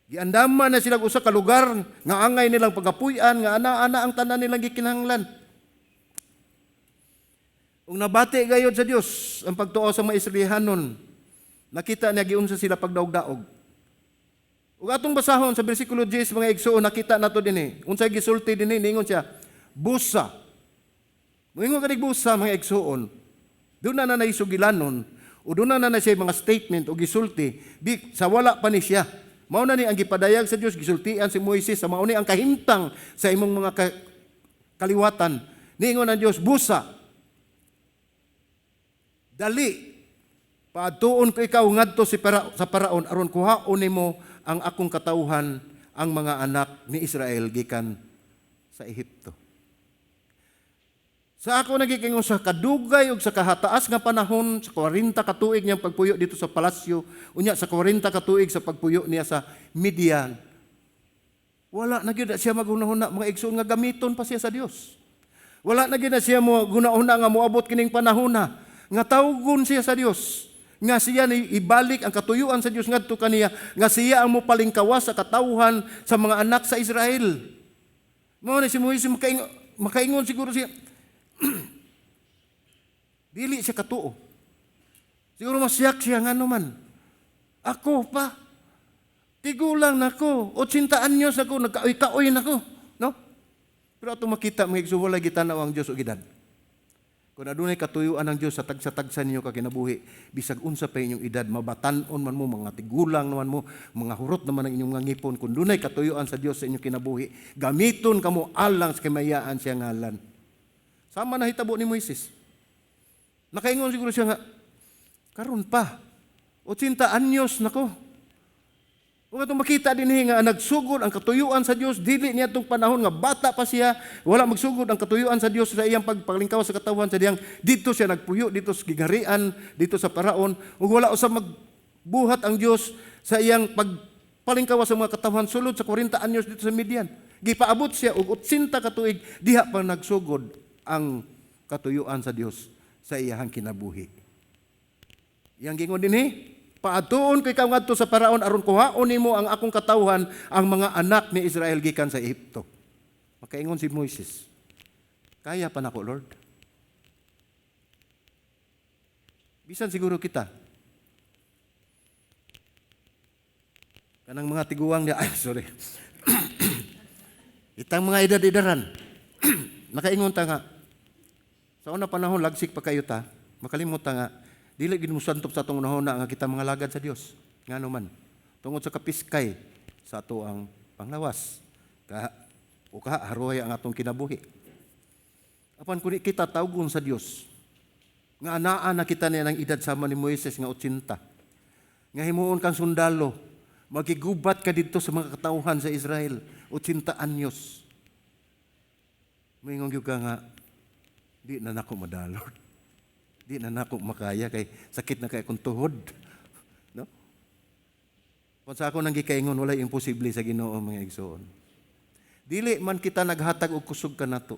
Giandaman na sila usa ka lugar nga angay nilang pagapuy-an nga ana-ana ang tanan nilang gikinahanglan. Ug nabati gayod sa Dios ang pagtuo sa mga Israelhanon. Nakita niya giunsa sila pagdaog-daog. Ug atong basahon sa bersikulo 10, mga igsuon, nakita nato dinhi. Unsay gisulti dinhi? Ningon siya, "Busa." Moingon kanig busa, mga igsuon. Doon na na sugilanon o doon na na siya mga statement o gisulti di, sa wala pa ni siya. Mao na ni ang gipadayag sa Dios, gisultian si Moises sa mao ni ang kahimtang sa imong mga kaliwatan. Niingon ang Dios, "Busa. Dali. Paadtuon ko ikaw ngadto sa Paraon aron kuhaon nimo ang akong katawhan, ang mga anak ni Israel, gikan sa Ehipto." Sa ako nagikingon sa kadugay ug sa kahataas nga panahon, sa 40 ka tuig niyang pagpuyo dito sa palasyo, unya sa 40 ka tuig sa pagpuyo niya sa Midian. Wala na gyud na siya maghunahuna, mga igsoon, nga gamiton pa siya sa Dios. Wala na gyud na siya mo hunahuna nga moabot kining panahona nga tawgon siya sa Dios, nga siya ni ibalik ang katuyuan sa Dios ngadto kaniya, nga siya ang mopalingkawas sa katawhan sa mga anak sa Israel. Mao ni si Moises makaingon siguro siya, dili siya katuo. Siguro masiyak siya nga naman. Ako pa. Tigulang nako. 80 anyos ako. Nagkaoy-kaoy nako. No? Pero atong makita, mga igsoon, wala gitanaw ang Diyos og edad. Kung adunay katuyuan ng Diyos sa tagsa-tagsa ninyo kakinabuhi, bisag unsa pa inyong edad, mabatan-on man mo, mga tigulang naman mo, mga hurot naman ang inyong mga ngipon, kung dunay katuyuan sa Diyos sa inyong kinabuhi, gamiton kamo alang sa kamayaan siya ngalan. Sama na hitabo ni Moises. Nakaingon siguro siya nga, karon pa, 80 anyos nako. Ug atong makita dinhi nga nagsugod ang katuyuan sa Dios dili niya itong panahon nga bata pa siya, wala magsugod ang katuyuan sa Dios sa iyang pagpalingkaw sa katawhan sa diyang dito siya nagpuyo dito sa gigarian dito sa Paraon, ug wala usab magbuhat ang Dios sa iyang pagpalingkaw sa mga katawhan sulod sa 40 anyos dito sa Midian. Gipaabot siya og 80 ka tuig, diha pa nagsugod ang katuyuan sa Dios sa iyahang kinabuhi. Iyang gingon dinhi, "Paadtuon ko ikaw ngadto sa Paraon aron kuhaon nimo ang akong katawhan, ang mga anak ni Israel, gikan sa Ehipto." Makaingon si Moises, "Kaya pa nako, Lord." Bisan siguro kita, kanang mga tiguang niya, ay sorry. Itang mga edad-edaran, nakaingon ta nga, sa una panahon, lagsik pa kayo ta, makalimot ta nga, dili gid mo santop sa atong unahona nga kita mga lagad sa Dios. Ngano man, tungod sa kapiskay sa ato ang panglawas. Ka, o ka, haruay ang atong kinabuhi. Apan kuni kita tawgon sa Dios, nga anaa na kita niya ng edad sama ni Moises nga 80. Nga himuon kang sundalo, magigubat ka didto sa mga katawhan sa Israel, 80 anyos. Moingon gyud ka nga, di na nako madala, Lord. Di na nako makaya kay sakit na kay akong tuhod. No? Kung sa ako nang gikaingon, walay imposible sa Ginoo, mga igsoon. Dili man kita naghatag og kusog kanato.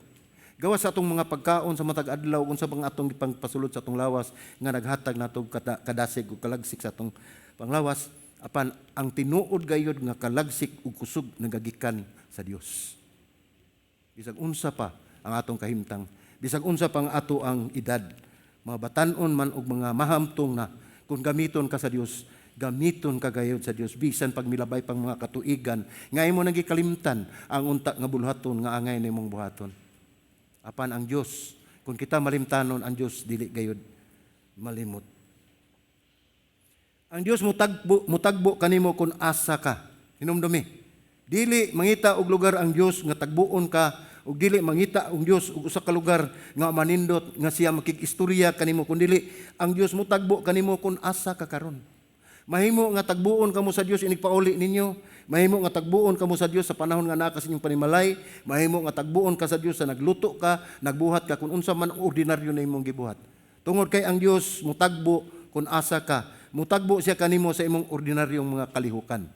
Gawas sa atong mga pagkaon sa matag adlaw, unsa bang atong gipangpasulod sa atong lawas nga naghatag nato kadasig ug kalagsik sa atong panglawas, apan ang tinuod gayud nga kalagsik ug kusog nagagikan sa Dios. Bisag unsa pa ang atong kahimtang, bisag unsa pa ang ato ang edad, mga batan-on man og mga mahamtong na, kung gamiton ka sa Dios, gamiton ka gayud sa Dios bisan pag milabay pang mga katuigan nga imo nang gikalimtan ang unta nga buluhaton nga angay nimong buhaton. Apan ang Dios, kung kita malimtanon, ang Dios dili gayud malimot. Ang Dios mutagbo kanimo kung asa ka. Hinumdumi. Dili mangita og lugar ang Dios nga tagbuon ka, ug dili mangita ang Dios og usa ka lugar nga manindot nga siya makig-istorya kanimo, kun dili ang Dios mutagbo kanimo kung asa ka karon. Mahimo nga tagbuon kamo sa Dios inig pauli ninyo. Mahimo nga tagbuon kamo sa Dios sa panahon nga naa ka sa inyong panimalay. Mahimo nga tagbuon ka sa Dios sa nagluto ka, nagbuhat ka, kung unsa man ang ordinaryo na imong gibuhat. Tungod kay ang Dios mutagbo kung asa ka. Mutagbo siya kanimo sa imong ordinaryong mga kalihukan.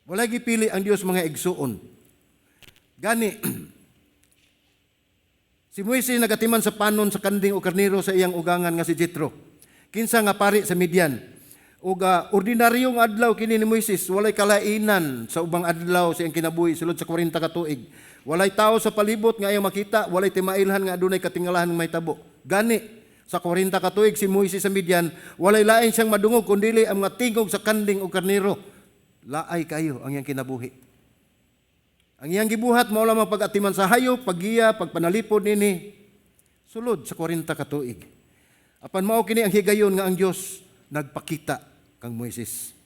Walay gipili ang Dios, mga igsuon. Gani, si Moises nagatiman sa panon sa kanding o karniro sa iyang ugangan nga si Jethro, kinsa nga pari sa Midian. Ug ordinaryong adlaw kini ni Moises, walay kalainan sa ubang adlaw sa iyang kinabuhi sulod sa 40 ka tuig. Walay tawo sa palibot nga iyang makita, walay timailhan nga adunay katingalahan nga mahitabo. Gani sa 40 ka tuig si Moises sa Midian, walay lain siyang madungog kundili ang mga tingog sa kanding o karniro. Laay kayo ang iyang kinabuhi. Ang iyang gibuhat mao lamang pag-atiman sa hayop, paggiya, pagpanalipod nini sulod sa 40 ka tuig. Apan mao kini ang higayon nga ang Dios nagpakita kang Moises.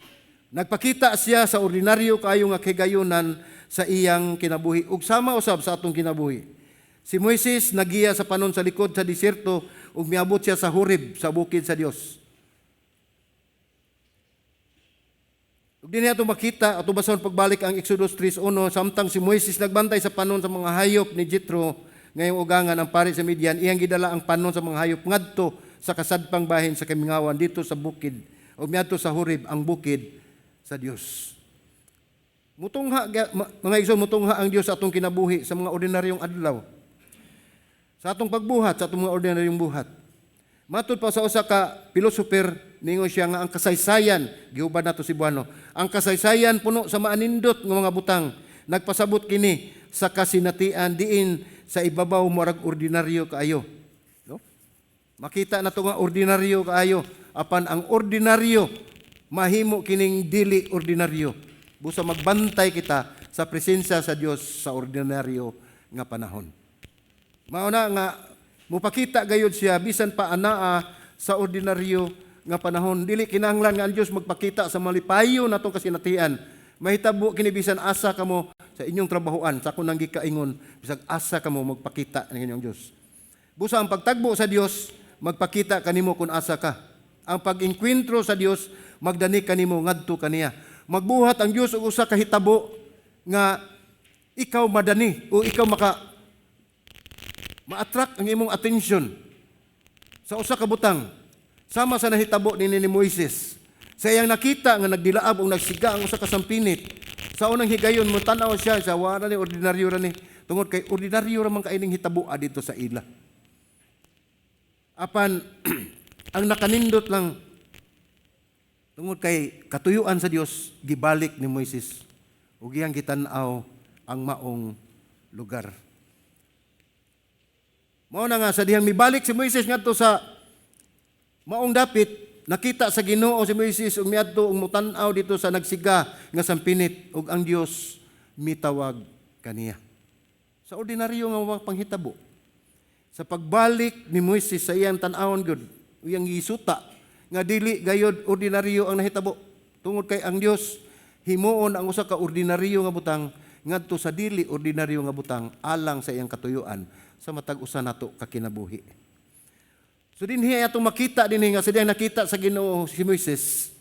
Nagpakita siya sa ordinaryo kaayo nga kahigayunan sa iyang kinabuhi ug sama usab sa atong kinabuhi. Si Moises nagiya sa panon sa likod sa disyerto ug miabot siya sa Horeb, sa bukid sa Dios. Ug dinhi ato makita, ato basahon pagbalik ang Exodus 3:1, samtang si Moises nagbantay sa panon sa mga hayop ni Jethro, ngayong ugangan ang pari sa Midian, iyang gidala ang panon sa mga hayop ngadto sa kasadpang bahin sa kamingawan dito sa bukid ug miadto sa Horeb, ang bukid sa Dios. Mutungha, mga igsoon, mutungha ang Dios sa atong kinabuhi sa mga ordinaryong adlaw. Sa atong pagbuhat, sa atong mga ordinaryong buhat. Matud pa sa usa ka philosopher, ningon siya nga ang kasaysayan, gihubad nato Cebuano, ang kasaysayan puno sa maanindot nga mga butang, nagpasabot kini sa kasinatian diin sa ibabaw murag ordinaryo kaayo. No? Makita nato nga ordinaryo kaayo, apan ang ordinaryo mahimo kining dili ordinaryo. Busa magbantay kita sa presensya sa Dios sa ordinaryo nga panahon. Mao na nga mupakita gayud siya bisan pa anaa sa ordinaryo nga panahon. Dili kinahanglan nga ang Dios magpakita sa malipayo natong kasinatian. Mahitabo kini bisan asa kamo sa inyong trabahoan, sa akong nang gikaingon, bisag asa kamo magpakita ng inyong Dios. Busa ang pagtagbo sa Dios magpakita kanimo kung asa ka. Ang pag-engkwentro sa Dios magdani kanimo ngadto kaniya. Magbuhat ang Dios og usa ka hitabo nga ikaw madani o ikaw maka ma-attract ang imong attention sa usa ka butang. Sama sa nahitabo ni Moises. Sa iyang nakita nga nagdilaab o nagsiga ang usa ka sampinit. Sa unang higayon mo tan-aw siya sa wala ni ordinaryo ra ni, tungod kay ordinaryo ra man kaining hitabo dito sa ila. Apan ang nakanindot lang, tungod kay katuyuan sa Dios, gibalik ni Moises ug iyang gitan-aw ang maong lugar. Mao na nga sa dihang mibalik si Moises ngadto sa maong dapit, nakita sa Ginoo si Moises ug miadto ug motan-aw dito sa nagsiga nga sampinit, ug ang Dios mitawag kaniya. Sa ordinaryo nga mga panghitabo. Sa pagbalik ni Moises sa iyang tan-awon gud, iyang gisuta nga dili gayod ordinaryo ang nahitabo, tungod kay ang Dios himuon ang usa ka ordinaryo nga butang ngadto sa dili ordinaryo nga butang alang sa iyang katuyuan sa matag usa nato ka kinabuhi. So dinhi atong makita dinhi nga sa diyang nakita sa Ginoo si Moises,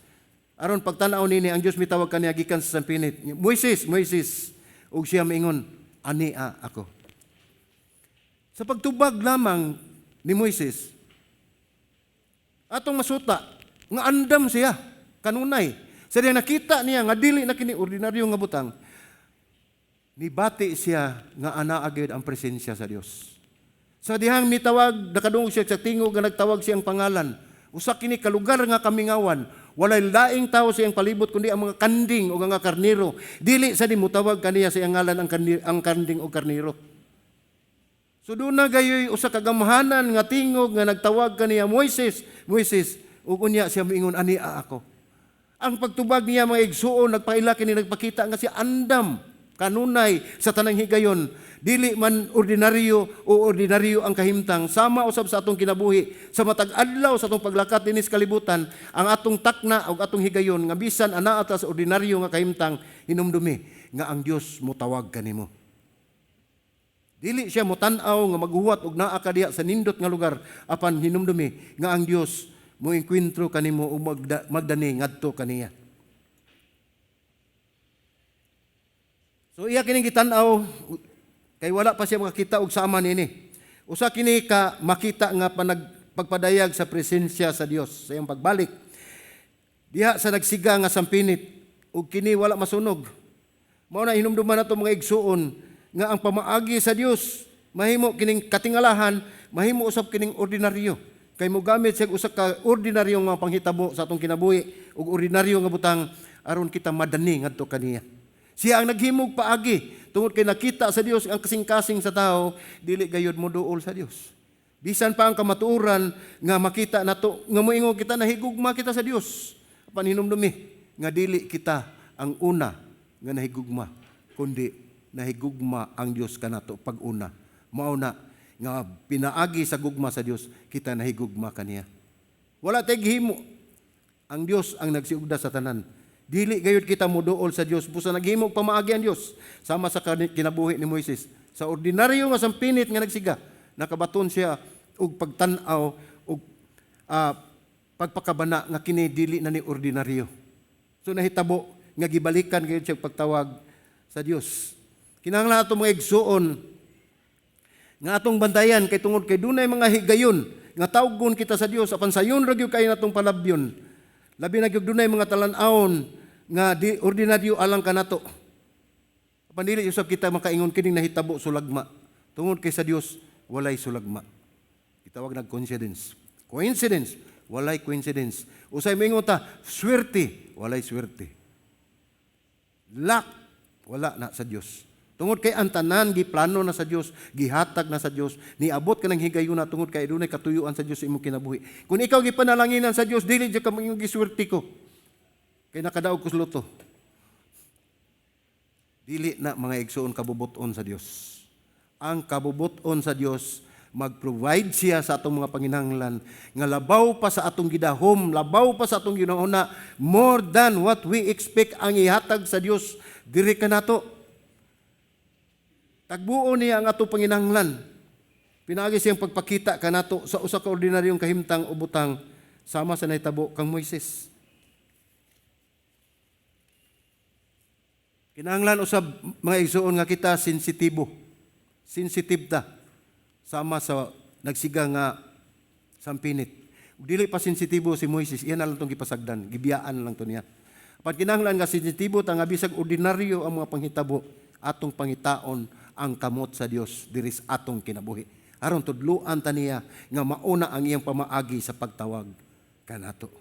aron pagtan-aw nini ang Dios mitawag kaniya gikan sa sampinit. "Moises, Moises," ug siya miingon, "Ania ako." Sa pagtubag lamang ni Moises, atong masuta nga andam siya kanunay. Sa diyang nakita niya nga dili na kini ordinaryo nga butang, nibati siya nga anaa gyud ang presensya sa Dios. Sa dihang mitawag, nakadungog siya sa tingog nga nagtawag siyang pangalan. Usa kini ka lugar nga kamingawan, walay laing tawo sa iyang palibot kundi ang mga kanding o mga karniro. Dili sa di mutawag kaniya sa iyang ngalan ang kanding o karniro. So doon na gayoy usa ka gamhanan nga tingog nga nagtawag kaniya, "Moises, Moises," ug unya siya miingon, "Ania ako." Ang pagtubag niya, mga igsuon, nagpaila kini, nagpakita nga siya andam kanunay sa tanang higayon. Dili man ordinaryo o ordinaryo ang kahimtang, sama usab sa atong kinabuhi sa matag adlaw sa atong paglakat dinhi sa kalibutan, ang atong takna og atong higayon nga bisan anaa ta sa ordinaryo nga kahimtang, hinumdumi nga ang Dios motawag kanimo. Dili siya motan-aw nga maghuwat og naa ka diha sa nindot nga lugar, apan hinumdumi nga ang Dios mo engkwentro kanimo ug magdani ngadto kaniya. So iya kining gitan-aw kay wala pa siya makakita og sama niini. Usa kini ka makita nga pagpadayag sa presensya sa Dios sa iyang pagbalik diha sa nagsiga nga sampinit ug kini wala masunog. Mao na hinumduman nato, mga igsuon, nga ang pamaagi sa Dios mahimo kining katingalahan, mahimo usab kining ordinaryo. Kay mogamit siya usa ka ordinaryo nga panghitabo sa atong kinabuhi ug ordinaryo nga butang aron kita madani ngadto kaniya. Siya ang naghimog paagi tungod kay nakita sa Dios ang kasing-kasing sa tao dili gayud moduol sa Dios. Bisan pa ang kamatuoran nga makita nato nga moingon kita nahigugma kita sa Dios, apan hinumdumi nga dili kita ang una nga nahigugma, kundi nahigugma ang Dios kanato pag-una. Mao na nga pinaagi sa gugma sa Dios kita nahigugma kaniya. Wala tay gihimo. Ang Dios ang nagsiugda sa tanan. Dili gayud kita moduol sa Dios busa naghimo og pamaagi ang Dios sama sa kinabuhi ni Moises. Sa ordinaryo nga sampinit nga nagsiga, nakabaton siya og pagtan-aw og pagpakabana nga kini dili na ni ordinaryo. So nahitabo nga gibalikan gayud siya pagtawag sa Dios. Kinahanglan ato, mga igsuon, nga atong bantayan kay tungod kay dunay mga higayon nga tawgon kita sa Dios apan sayon ra gyud kay natong palabyon. Labi na gyud dunay mga talan-awon nga di ordinaryo alang kanato. Apan dili usab kita makaingon kining nahitabo sulagma. Tungod kay sa Dios walay sulagma. Gitawag nag coincidence. Coincidence, walay coincidence. Usay moingon ta, swerte, walay swerte. Luck, wala na sa Dios. Tungod kay ang tanan giplano na sa Dios, gihatag na sa Dios, niabot ka ng higayuna tungod kay dunay katuyuan sa Dios sa imong kinabuhi. Kung ikaw gipanalanginan sa Dios, dili jud ka moingon giswerte ko. Kay nakadaog ko sa lotto. Dili na, mga igsuon, kabubut-on sa Dios. Ang kabubut-on sa Dios, mag-provide siya sa atong mga panginahanglan nga labaw pa sa atong gidahom, labaw pa sa atong ginahuna, more than what we expect ang ihatag sa Dios diri kanato. Tagbuon niya ang atong panginahanglan. Pinaagi siyang pagpakita kanato sa usa ka ordinaryong kahimtang o butang sama sa nahitabo kang Moises. Kinahanglan usab, mga igsuon, nga kita sensitibo. Sensitive ta sama sa nagsiga nga sampinit. Ug dili pa sensitibo si Moises, iya na lang tong gipasagdan, gibiyaan lang to niya. Apan kinahanglan nga sensitibo ta nga bisag ordinaryo ang mga panghitabo, atong pangitaon ang kamot sa Dios diri sa atong kinabuhi. Aron tudluan ta niya nga mauna ang iyang pamaagi sa pagtawag kanato.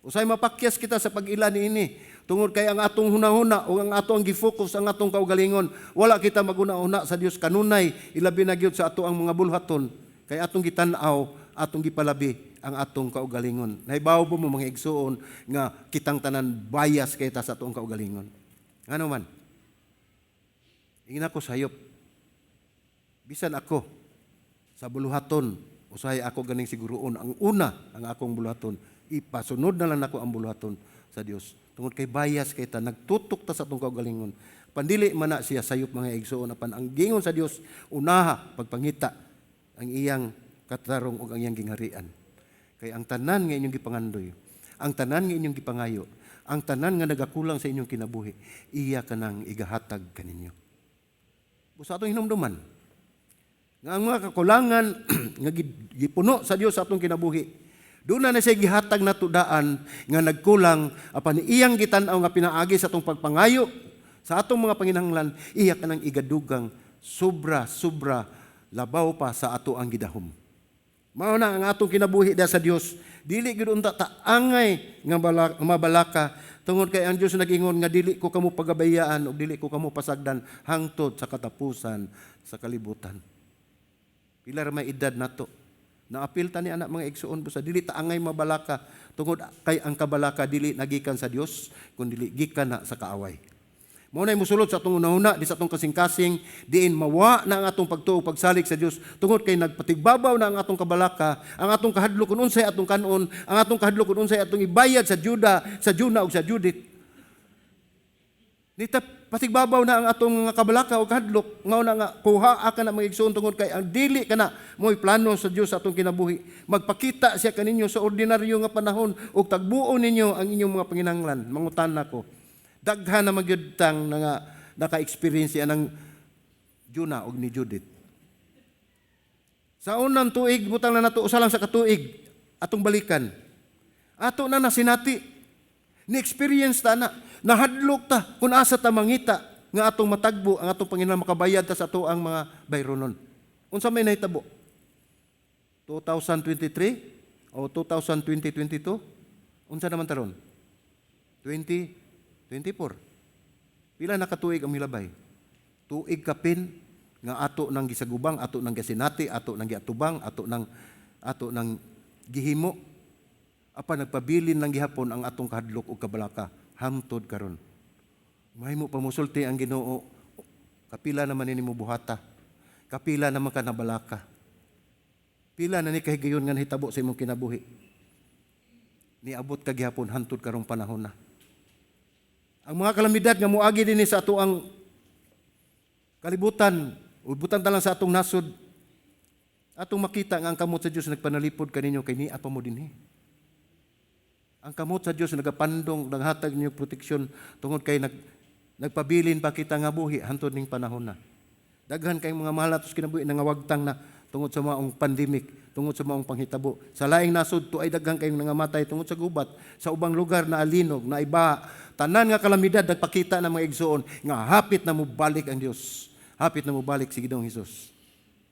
Usay mapakyas kita sa pag-ila niini tungod kay ang atong hunahuna o ang ato ang gifocus ang atong kaugalingon, wala kita maguna-una sa Dios kanunay, ilabi na gyud sa ato ang mga bulhaton, kay atong gitan-aw, atong gipalabi ang atong kaugalingon. Nahibaw ba mo, mga igsuon, nga kitang tanan bias kay ta sa atong kaugalingon? Ngano man? Ingin ako sayop. Bisan ako sa buluhaton, usahay ako ganing siguroon ang una ang akong buluhaton, ipasunod na lang nako ang buluhaton sa Dios. Tungod kay bias kay ta, nagtutok ta sa atong kaugalingon. Pandili man na siya sayop, mga igsuon, apan ang gingon sa Dios, unaha pagpangita ang iyang katarong ug ang iyang gingharian. Kay ang tanan nga inyong gipangandoy, ang tanan nga inyong gipangayo, ang tanan nga nagakulang sa inyong kinabuhi, iya kanang igahatag kaninyo. Busa atong hinumduman nga ang mga kakulangan nga gipuno sa Dios sa atong kinabuhi, doon na siya gihatag na tudaan nga nagkulang, apan iyang gitan-aw nga pinaagi sa atong pagpangayo sa atong mga panginahanglan, iya kanang igadugang sobra sobra, labaw pa sa ato ang gidahom. Mao na ang atong kinabuhi da sa Dios. Dili gyud unta ta angay nga mabalaka tungod kay ang Dios nag-ingon nga dili ko kamo pagabayaan ug dili ko kamo pasagdan hangtod sa katapusan sa kalibutan. Pila ra may edad nato? Naapil ta ni anak, mga igsuon, busa dili ta angay mabalaka tungod kay ang kabalaka dili nagikan sa Dios kun dili gikan na sa kaaway. Mao nay mosulod sa atong hunahuna, di sa atong kasing-kasing, diin mawa na ang atong pagtuo, pagsalig sa Dios tungod kay nagpatigbabaw na ang atong kabalaka, ang atong kahadlok kung unsay atong kanon, ang atong kahadlok kung unsay atong ibayad sa Juda, sa Juna ug sa Judith. Nita patigbabaw na ang atong nga kabalaka o kahadlok, mao na nga kuha ka na, mga igsoon, tungod kay ang dili kana mo'y plano sa Dios sa atong kinabuhi. Magpakita siya kaninyo sa ordinaryo nga panahon ug tagbuon ninyo ang inyong mga panginahanglan. Mangutana ko. Daghan na magyud tang nga naka-experience anang Juna og ni Judith. Sa unang tuig, butang na nato usa lang sa katuig atong balikan. Ato na nasinati. Ni-experience ta na. Nahadlok ta kung asa ta mangita nga atong matagbo ang atong panginahanglan, makabayad ta sa ato ang mga bayronon. Unsa may nahitabo? 2023 o 2022? Unsa naman taron? 2024. Pila na katuig ang milabay? Tuig kapin nga ato nang gisagubang, ato nang gisinati, ato nang giatubang, ato nang gihimo. Apan nagpabilin lang gihapon ang atong kahadlok ug kabalaka hangtod karon. Mahimo pa musulti ang Ginoo, kapila naman nimo buhata. Kapila naman ka nabalaka. Pila na ni kahigayon nga nahitabo sa imong kinabuhi. Niabot ka gihapon hantod karong panahon na. Ang mga kalamidad nga moagi dinhi sa atoang kalibutan, o butan ta lang sa atong nasod, atong makita nga ang kamot sa Dios nagpanalipod kaninyo kay nia pa mo dinhi. Ang kamot sa Dios nagapandong, naghatag ninyo proteksyon tungod kay nagpabilin pa kita nga buhi hantod ning panahon na. Daghan kay mga mahal natos kinabuhi nangawagtang na tungod sa maong pandemic, tungod sa maong panghitabo. Sa laing nasod to ay daghan kayong nangamatay tungod sa gubat, sa ubang lugar na alinog, na iba. Tanan nga kalamidad nagpakita ng mga igsoon nga hapit na mobalik ang Dios. Hapit na mobalik si Ginoong Hesus.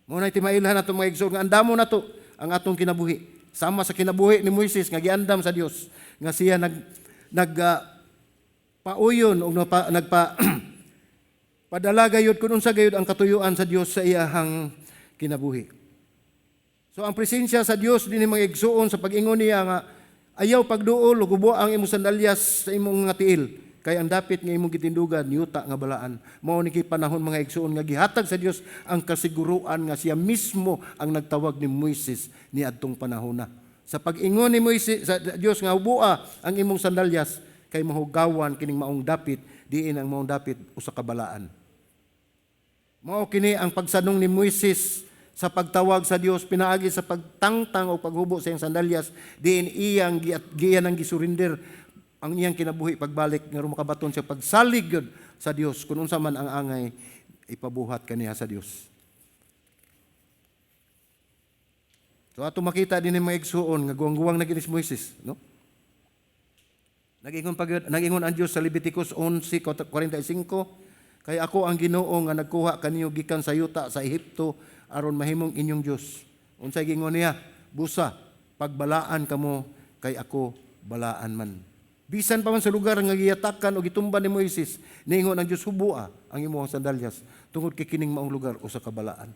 Mao na timailhan nato, mga igsoon, nga andamo nato ang atong kinabuhi. Sama sa kinabuhi ni Moises nga giandam sa Dios nga siya nag nag pauyon og nagpa padala gayud kun unsa gayud ang katuyuan sa Dios sa iyahang kinabuhi. So ang presensya sa Dios dinhi, mga igsuon, sa pag-ingon niya nga ayaw pagduol ug hubo ang imong sandalyas sa imong nga tiil kay ang dapit nga imong gitindugan yuta nga balaan. Mao ni kay panahon, mga igsuon, nga gihatag sa Dios ang kasiguruan nga siya mismo ang nagtawag ni Moises niadtong panahon na. Sa pag-ingon ni Moises sa Dios nga hubua ang imong sandalyas kay mahugawan kining maong dapit, diin ang maong dapit usa ka balaan. Mao kini ang pagsanong ni Moises sa pagtawag sa Dios pinaagi sa pagtangtang o paghubo sa iyang sandalyas, diin iyang giyan ang gisurrender ang iyang kinabuhi pagbalik nga makabaton siya pagsalig gyud sa Dios kun unsa man ang angay ipabuhat kaniya sa Dios. So ato makita din mga igsuon nga guwang-guwang na gini si Moises, no? Nag-ingon pag nag-ingon ang Dios sa Leviticus 11:45, "Kay ako ang Ginoo nga nagkuha kaninyo gikan sa yuta sa Ehipto aron mahimong inyong Dios." Unsay giingon niya? "Busa pagbalaan kamo kay ako balaan man." Bisan pa man sa lugar nga giyatakan o gitumban ni Moises, niingon ang Dios, "Hubua ang imong sandalyas tungod kay kining maong lugar usa ka balaan."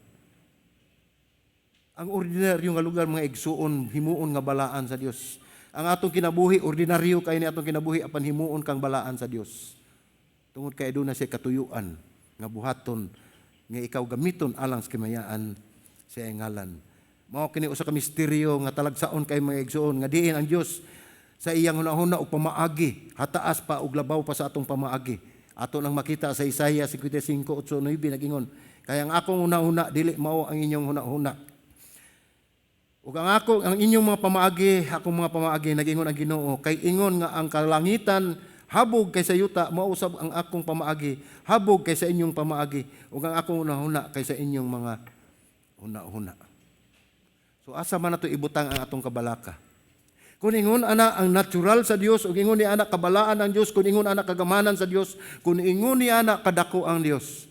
Ang ordinaryo nga lugar, mga igsuon, himuon nga balaan sa Dios. Ang atong kinabuhi, ordinaryo kay ni atong kinabuhi, apan himuon kang balaan sa Dios. Tungod kay aduna siya katuyuan nga buhaton nga ikaw gamiton alang sa kimayaan sa iyang ngalan. Mao kini usa ka misteryo nga talagsaon kay, mga igsuon, nga diin ang Dios sa iyang hunahuna og pamaagi hataas pa og labaw pa sa atong pamaagi. Ato nang makita sa Isaiah 55:8-9, nagingon, "Kay ang akong hunahuna dili mao ang inyong hunahuna. Ug ang inyong mga pamaagi, akong mga pamaagi," nagingon ang Ginoo, "kay ingon nga ang kalangitan habog kaysa yuta, mao usab ang akong pamaagi habog kaysa inyong pamaagi, ug ang akong hunahuna kaysa inyong mga hunahuna." So asa man nato ibutang ang atong kabalaka? Kung ingon ana ang natural sa Dios, ug ingon ni ana kabalaan ang Dios, kung ingon ana kagamanan sa Dios, kung ingon ni ana kadako ang Dios,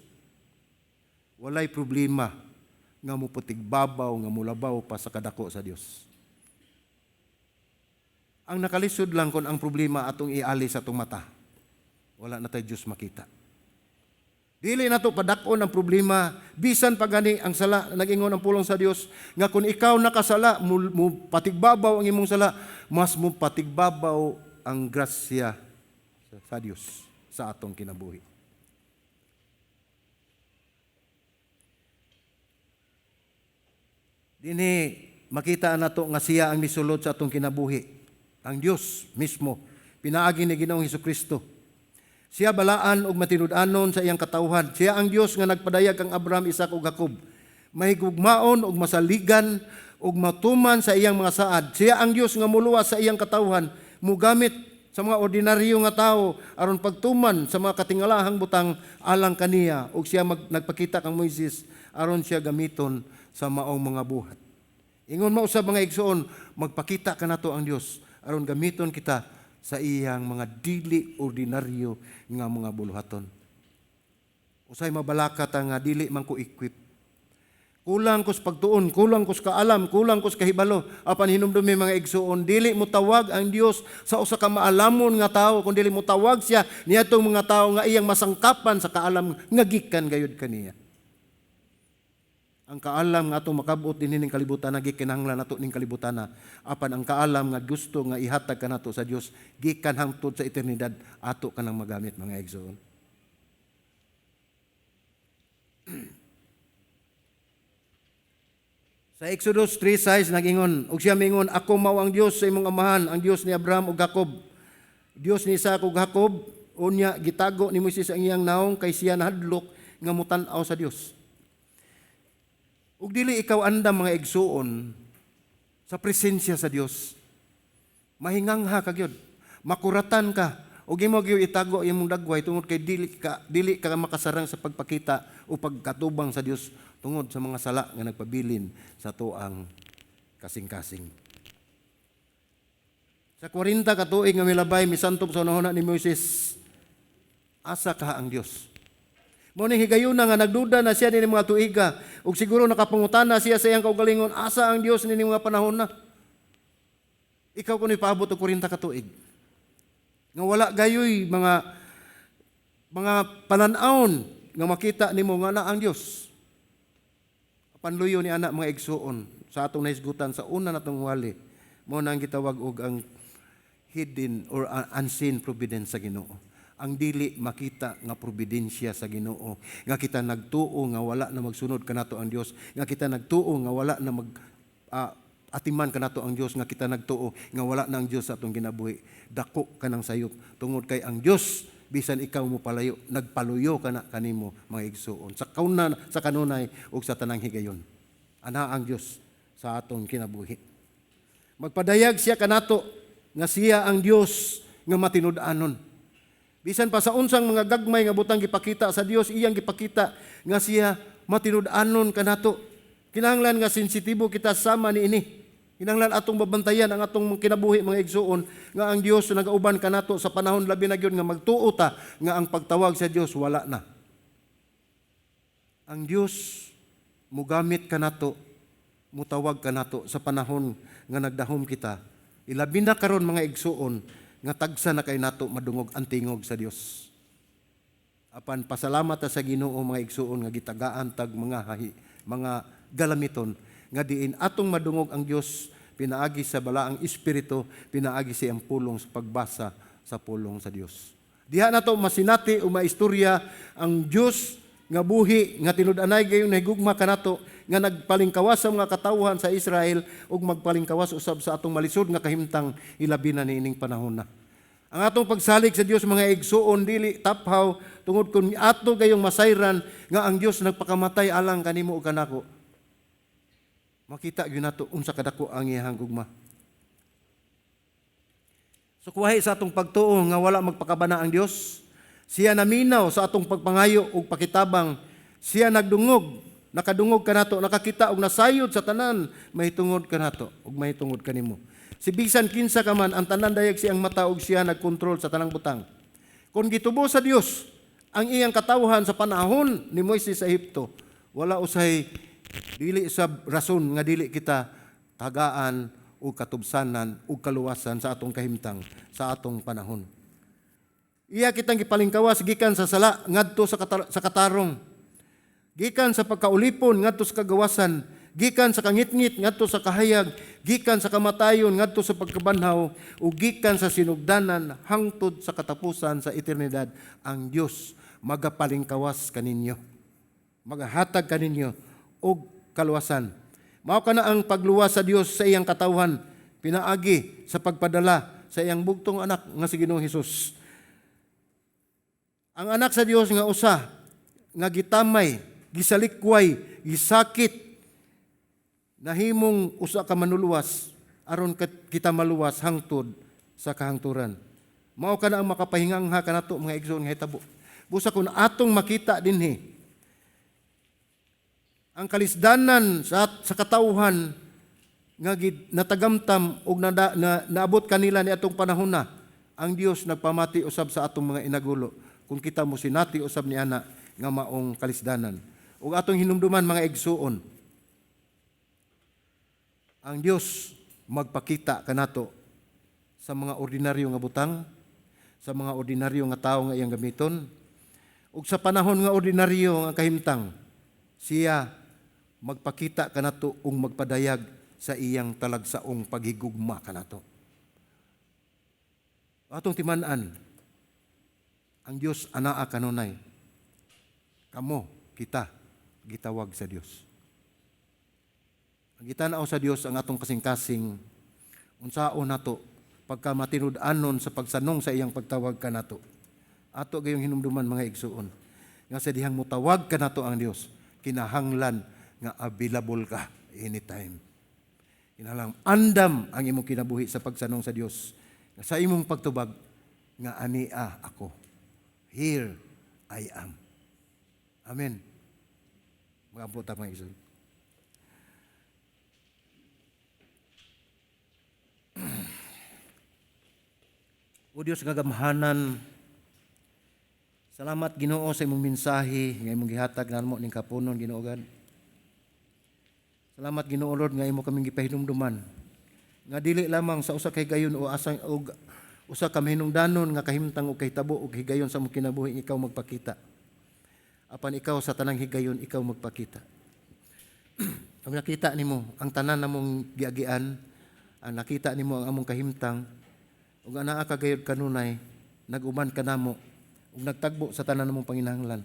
walay problema nga muputigbabaw nga mulabaw pa sa kadako sa Dios. Ang nakalisod lang kung ang problema atong iali sa atong mata. Wala na tayo Diyos makita. Dili nato padak-on ang problema, bisan pa gani ang sala. Nag-ingon ang pulong sa Dios nga kung ikaw nakasala, mo patigbabaw ang imong sala, mas mo patigbabaw ang grasya sa Dios sa atong kinabuhi. Dinhi makita nato nga siya ang misulod sa atong kinabuhi. Ang Dios mismo pinaagi ni Ginoong Hesukristo. Siya balaan ug matinud-anon sa iyang katawhan. Siya ang Dios nga nagpadayag kang Abraham, Isaac ug Jacob. Mahigugmaon ug masaligan ug matuman sa iyang mga saad. Siya ang Dios nga muluwas sa iyang katawhan, mugamit sa mga ordinaryo nga tawo aron pagtuman sa mga katingalahang butang alang kaniya, ug siya nagpakita kang Moises aron siya gamiton sa maong mga buhat. Ingon mao sa mga igsoon, magpakita kanato ang Dios aron gamiton kita sa iyang mga dili ordinaryo nga mga buluhaton. Usay mabalaka ta nga dili man ko equip. Kulang kus pagtuon, kulang kus kaalam, kulang kus kahibalo. Apan hinumdumi, mga igsuon, dili mo tawag ang Dios sa usa ka maalamon nga tawo, kun dili mo tawag siya niadtong mga tawo nga iyang masangkapan sa kaalam nga gikan gayud kaniya. Ang kaalam nga atong makabot dinhi ning kalibutan gikinahanglan nato ning kalibutan na. Apan ang kaalam nga gusto nga ihatag kanato sa Dios gikan hangtod sa eternidad, ato kanang magamit, mga igsoon. Sa Exodus 3:6 nag-ingon, ug siya mingon, "Ako mao ang Dios sa imong amahan, ang Dios ni Abraham ug Jacob, Dios ni Isaac ug Jacob." Unya gitago ni Moises ang iyang naong kay siya nahadlok nga mutan-aw sa Dios. Ug dili ikaw andam, mga igsuon, sa presensya sa Dios. Mahingangha ka gyud. Makuratan ka. Ug imo gyud itago imong dagway tungod kay dili ka makasarang sa pagpakita o pagkatubang sa Dios tungod sa mga sala nga nagpabilin sa atoang kasing-kasing. Sa 40 ka tuig nga milabay misantop sa hunahuna ni Moises, asa kaha ang Dios? Mao ning higayuna nga nagduda na siya nining mga tuiga ug siguro nakapangutana siya sa iyang kaugalingon, asa ang Dios nining mga panahon na? Ikaw kuno ipaabot og 40 ka tuig nga wala gayoy mga panan-awon nga makita nimo nga naa ang Dios. Panluyo ni ana, mga igsuon, sa atong nahisgutan sa una natong wali, mao nang gitawag og ang hidden or unseen providence sa Ginoo. Ang dili makita nga providensya sa Ginoo, nga kita nagtuo nga wala na magsunod kanato ang Dios, nga kita nagtuo nga wala na mag atiman kanato ang Dios, nga kita nagtuo nga wala na ang Dios sa atong kinabuhi. Dako kanang sayop tungod kay ang Dios, bisan ikaw mo palayo, nagpaluyo kana kanimo, mga igsuon, sa kauna, sa kanunay ug sa tanang higayon. Ana ang Dios sa atong kinabuhi. Magpadayag siya kanato nga siya ang Dios nga matinud-anon. Bisan pa sa unsang mga gagmay nga butang gipakita sa Dios, iyang gipakita nga siya matinud-anon kanato. Kinahanglan nga sensitibo kita sama niini. Kinahanglan atong babantayan ang atong kinabuhi, mga igsuon, nga ang Dios nagauban kanato sa panahon labi na gyud nga magtuo ta nga ang pagtawag sa Dios wala na. Ang Dios mugamit kanato, mutawag kanato sa panahon nga nagdahom kita. Ilabi na karon, mga igsuon, nga tagsa na kay nato madungog ang tingog sa Dios. Apan pasalamat ta sa Ginoo, mga igsuon, nga gitagaan tag mga galamiton nga diin atong madungog ang Dios pinaagi sa Balaang Espiritu, pinaagi sa iyang pulong, sa pagbasa sa pulong sa Dios. Diha nato masinati o maistorya ang Dios nga buhi, nga tinud-anay gayon nahigugma kanato, nga nagpalingkawas sa mga katawhan sa Israel ug magpalingkawas usab sa atong malisod nga kahimtang, ilabi na niining panahon na. Ang atong pagsalig sa Dios, mga igsuon, dili taphaw tungod kung ato gayong masayran nga ang Dios nagpakamatay alang kanimo ug kanako. Makita gyud nato unsa kadako ang iyang gugma. So kuwahi sa atong pagtuo nga wala magpakabana ang Dios. Siya naminaw sa atong pagpangayo ug pakitabang. Siya nagdungog, nakadungog kanato, nakakita ug nasayod sa tanan mahitungod kanato ug mahitungod kanimo. Si bisan kinsa ka man, ang tanan dayag siyang mata ug siya nagkontrol sa tanang butang. Kung gitubo sa Dios ang iyang katawhan sa panahon ni Moises sa Ehipto, wala usay dili sa rason nga dili kita tagaan o katubsanan o kaluwasan sa atong kahimtang sa atong panahon. Iya kitang gipalingkawas gikan sa sala ngadto sa katarong. Gikan sa pagkaulipon ngadto sa kagawasan, gikan sa kangitngit ngadto sa kahayag, gikan sa kamatayon ngadto sa pagkabanhaw, ug gikan sa sinugdanan hangtod sa katapusan sa eternidad, ang Dios magapalingkawas kaninyo. Magahatag kaninyo og kaluwasan. Mao kana ang pagluwas sa Dios sa iyang katawhan pinaagi sa pagpadala sa iyang bugtong anak nga si Ginoong Hesus. Ang anak sa Dios nga usa nga gitamay, gisalikway, gisakit, nahimong usa ka manuluwas aron kita maluwas hangtod sa kahangturan. Mao kana ang makapahingangha kanato, mga igsoon, nga hitabo. Busa kung atong makita dinhi ang kalisdanan sa katawhan nga natagamtam og naabot kanila ni atong panahon na, ang Dios nagpamati usab sa atong mga inagulo kung kita mo sinati usab ni ana nga maong kalisdanan. Ug atong hinumduman, mga igsuon, ang Dios magpakita kanato sa mga ordinaryo nga butang, sa mga ordinaryo nga tawo nga iyang gamiton, ug sa panahon nga ordinaryo nga kahimtang, siya magpakita kanato ug magpadayag sa iyang talagsaong paghigugma kanato. Atong timan-an, ang Dios anaa kanunay. Kamo, kita, gitawag sa Dios. Ang gitanaw sa Dios ang atong kasing-kasing, unsaon nato pagka matinud-anon sa pagsanong sa iyang pagtawag kanato. Ato gayong hinumduman, mga igsuon, nga sa dihang mutawag kanato ang Dios, kinahanglan nga available ka anytime. Kinahanglan andam ang imong kinabuhi sa pagsanong sa Dios. Nga sa imong pagtubag nga ania ako. Here I am. Amen. Magampo ta, mga igsoon. O Dios nga gamhanan, salamat, Ginoo, sa imong mensahe nga imong gihatag namo ning kapunon, Ginoo God. Salamat, Ginoo Lord, nga imo kaming gipahinumduman nga dili lamang sa usa ka higayon o asang og usa ka mahinungdanon nga kahimtang o kahitabo og higayon sa among kinabuhi ikaw magpakita. Apan ikaw sa tanang higayon ikaw magpakita. Ang nakita nimo ang tanan namong giagian, ang nakita nimo ang among kahimtang ug anaa ka gayud kanunay nag-uban kanamo ug nagtagbo sa tanan namong panginahanglan.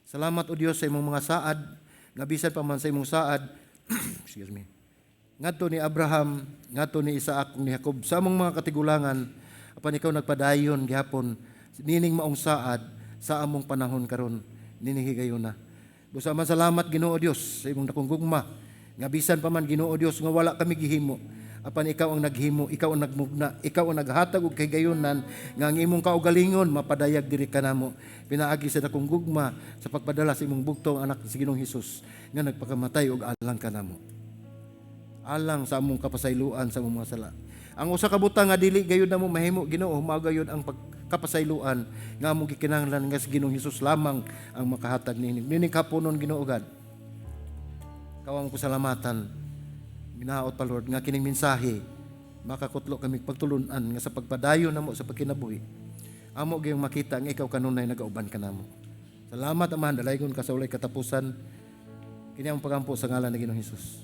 Salamat, O Dios, sa imong mga saad nga bisan pa man sa imong saad, excuse me, ngadto ni Abraham, ngadto ni Isaac ug ni Jacob, sa among mga katigulangan, apan ikaw nagpadayon gihapon nining maong saad sa among panahon karon nining higayuna. Busa man salamat, Ginoo Dios, sa imong dakong gugma nga bisan pa man, Ginoo Dios, nga wala kami gihimo, apan ikaw ang naghimo, ikaw ang nagmugna, ikaw ang naghatag og kahigayunan nga ang imong kaugalingon mapadayag diri kanamo pinaagi sa dakong gugma sa pagpadala sa imong bugtong anak, si Ginoong Hesus, nga nagpakamatay og alang kanamo, alang sa among kapasayloan sa among mga sala. Ang usa ka butang nga dili gayud namo mahimo, Ginoo, mao gayud ang pagkapasayloan nga among gikinahanglan nga si Ginoong Hesus lamang ang makahatag niini. Nining kapunon, Ginoo God, ikaw ang pasalamatan. Minaot pa, Lord, nga kining mensahe makakutlo kami pagtulunan nga sa pagpadayon namo sa pagkinabuhi, amo gayong makita nga ikaw kanunay nagauban kanamo. Salamat, Amahan, dalaygon ka sa walay katapusan. Kini ang pagampo sa ngalan ni Ginoong Hesus.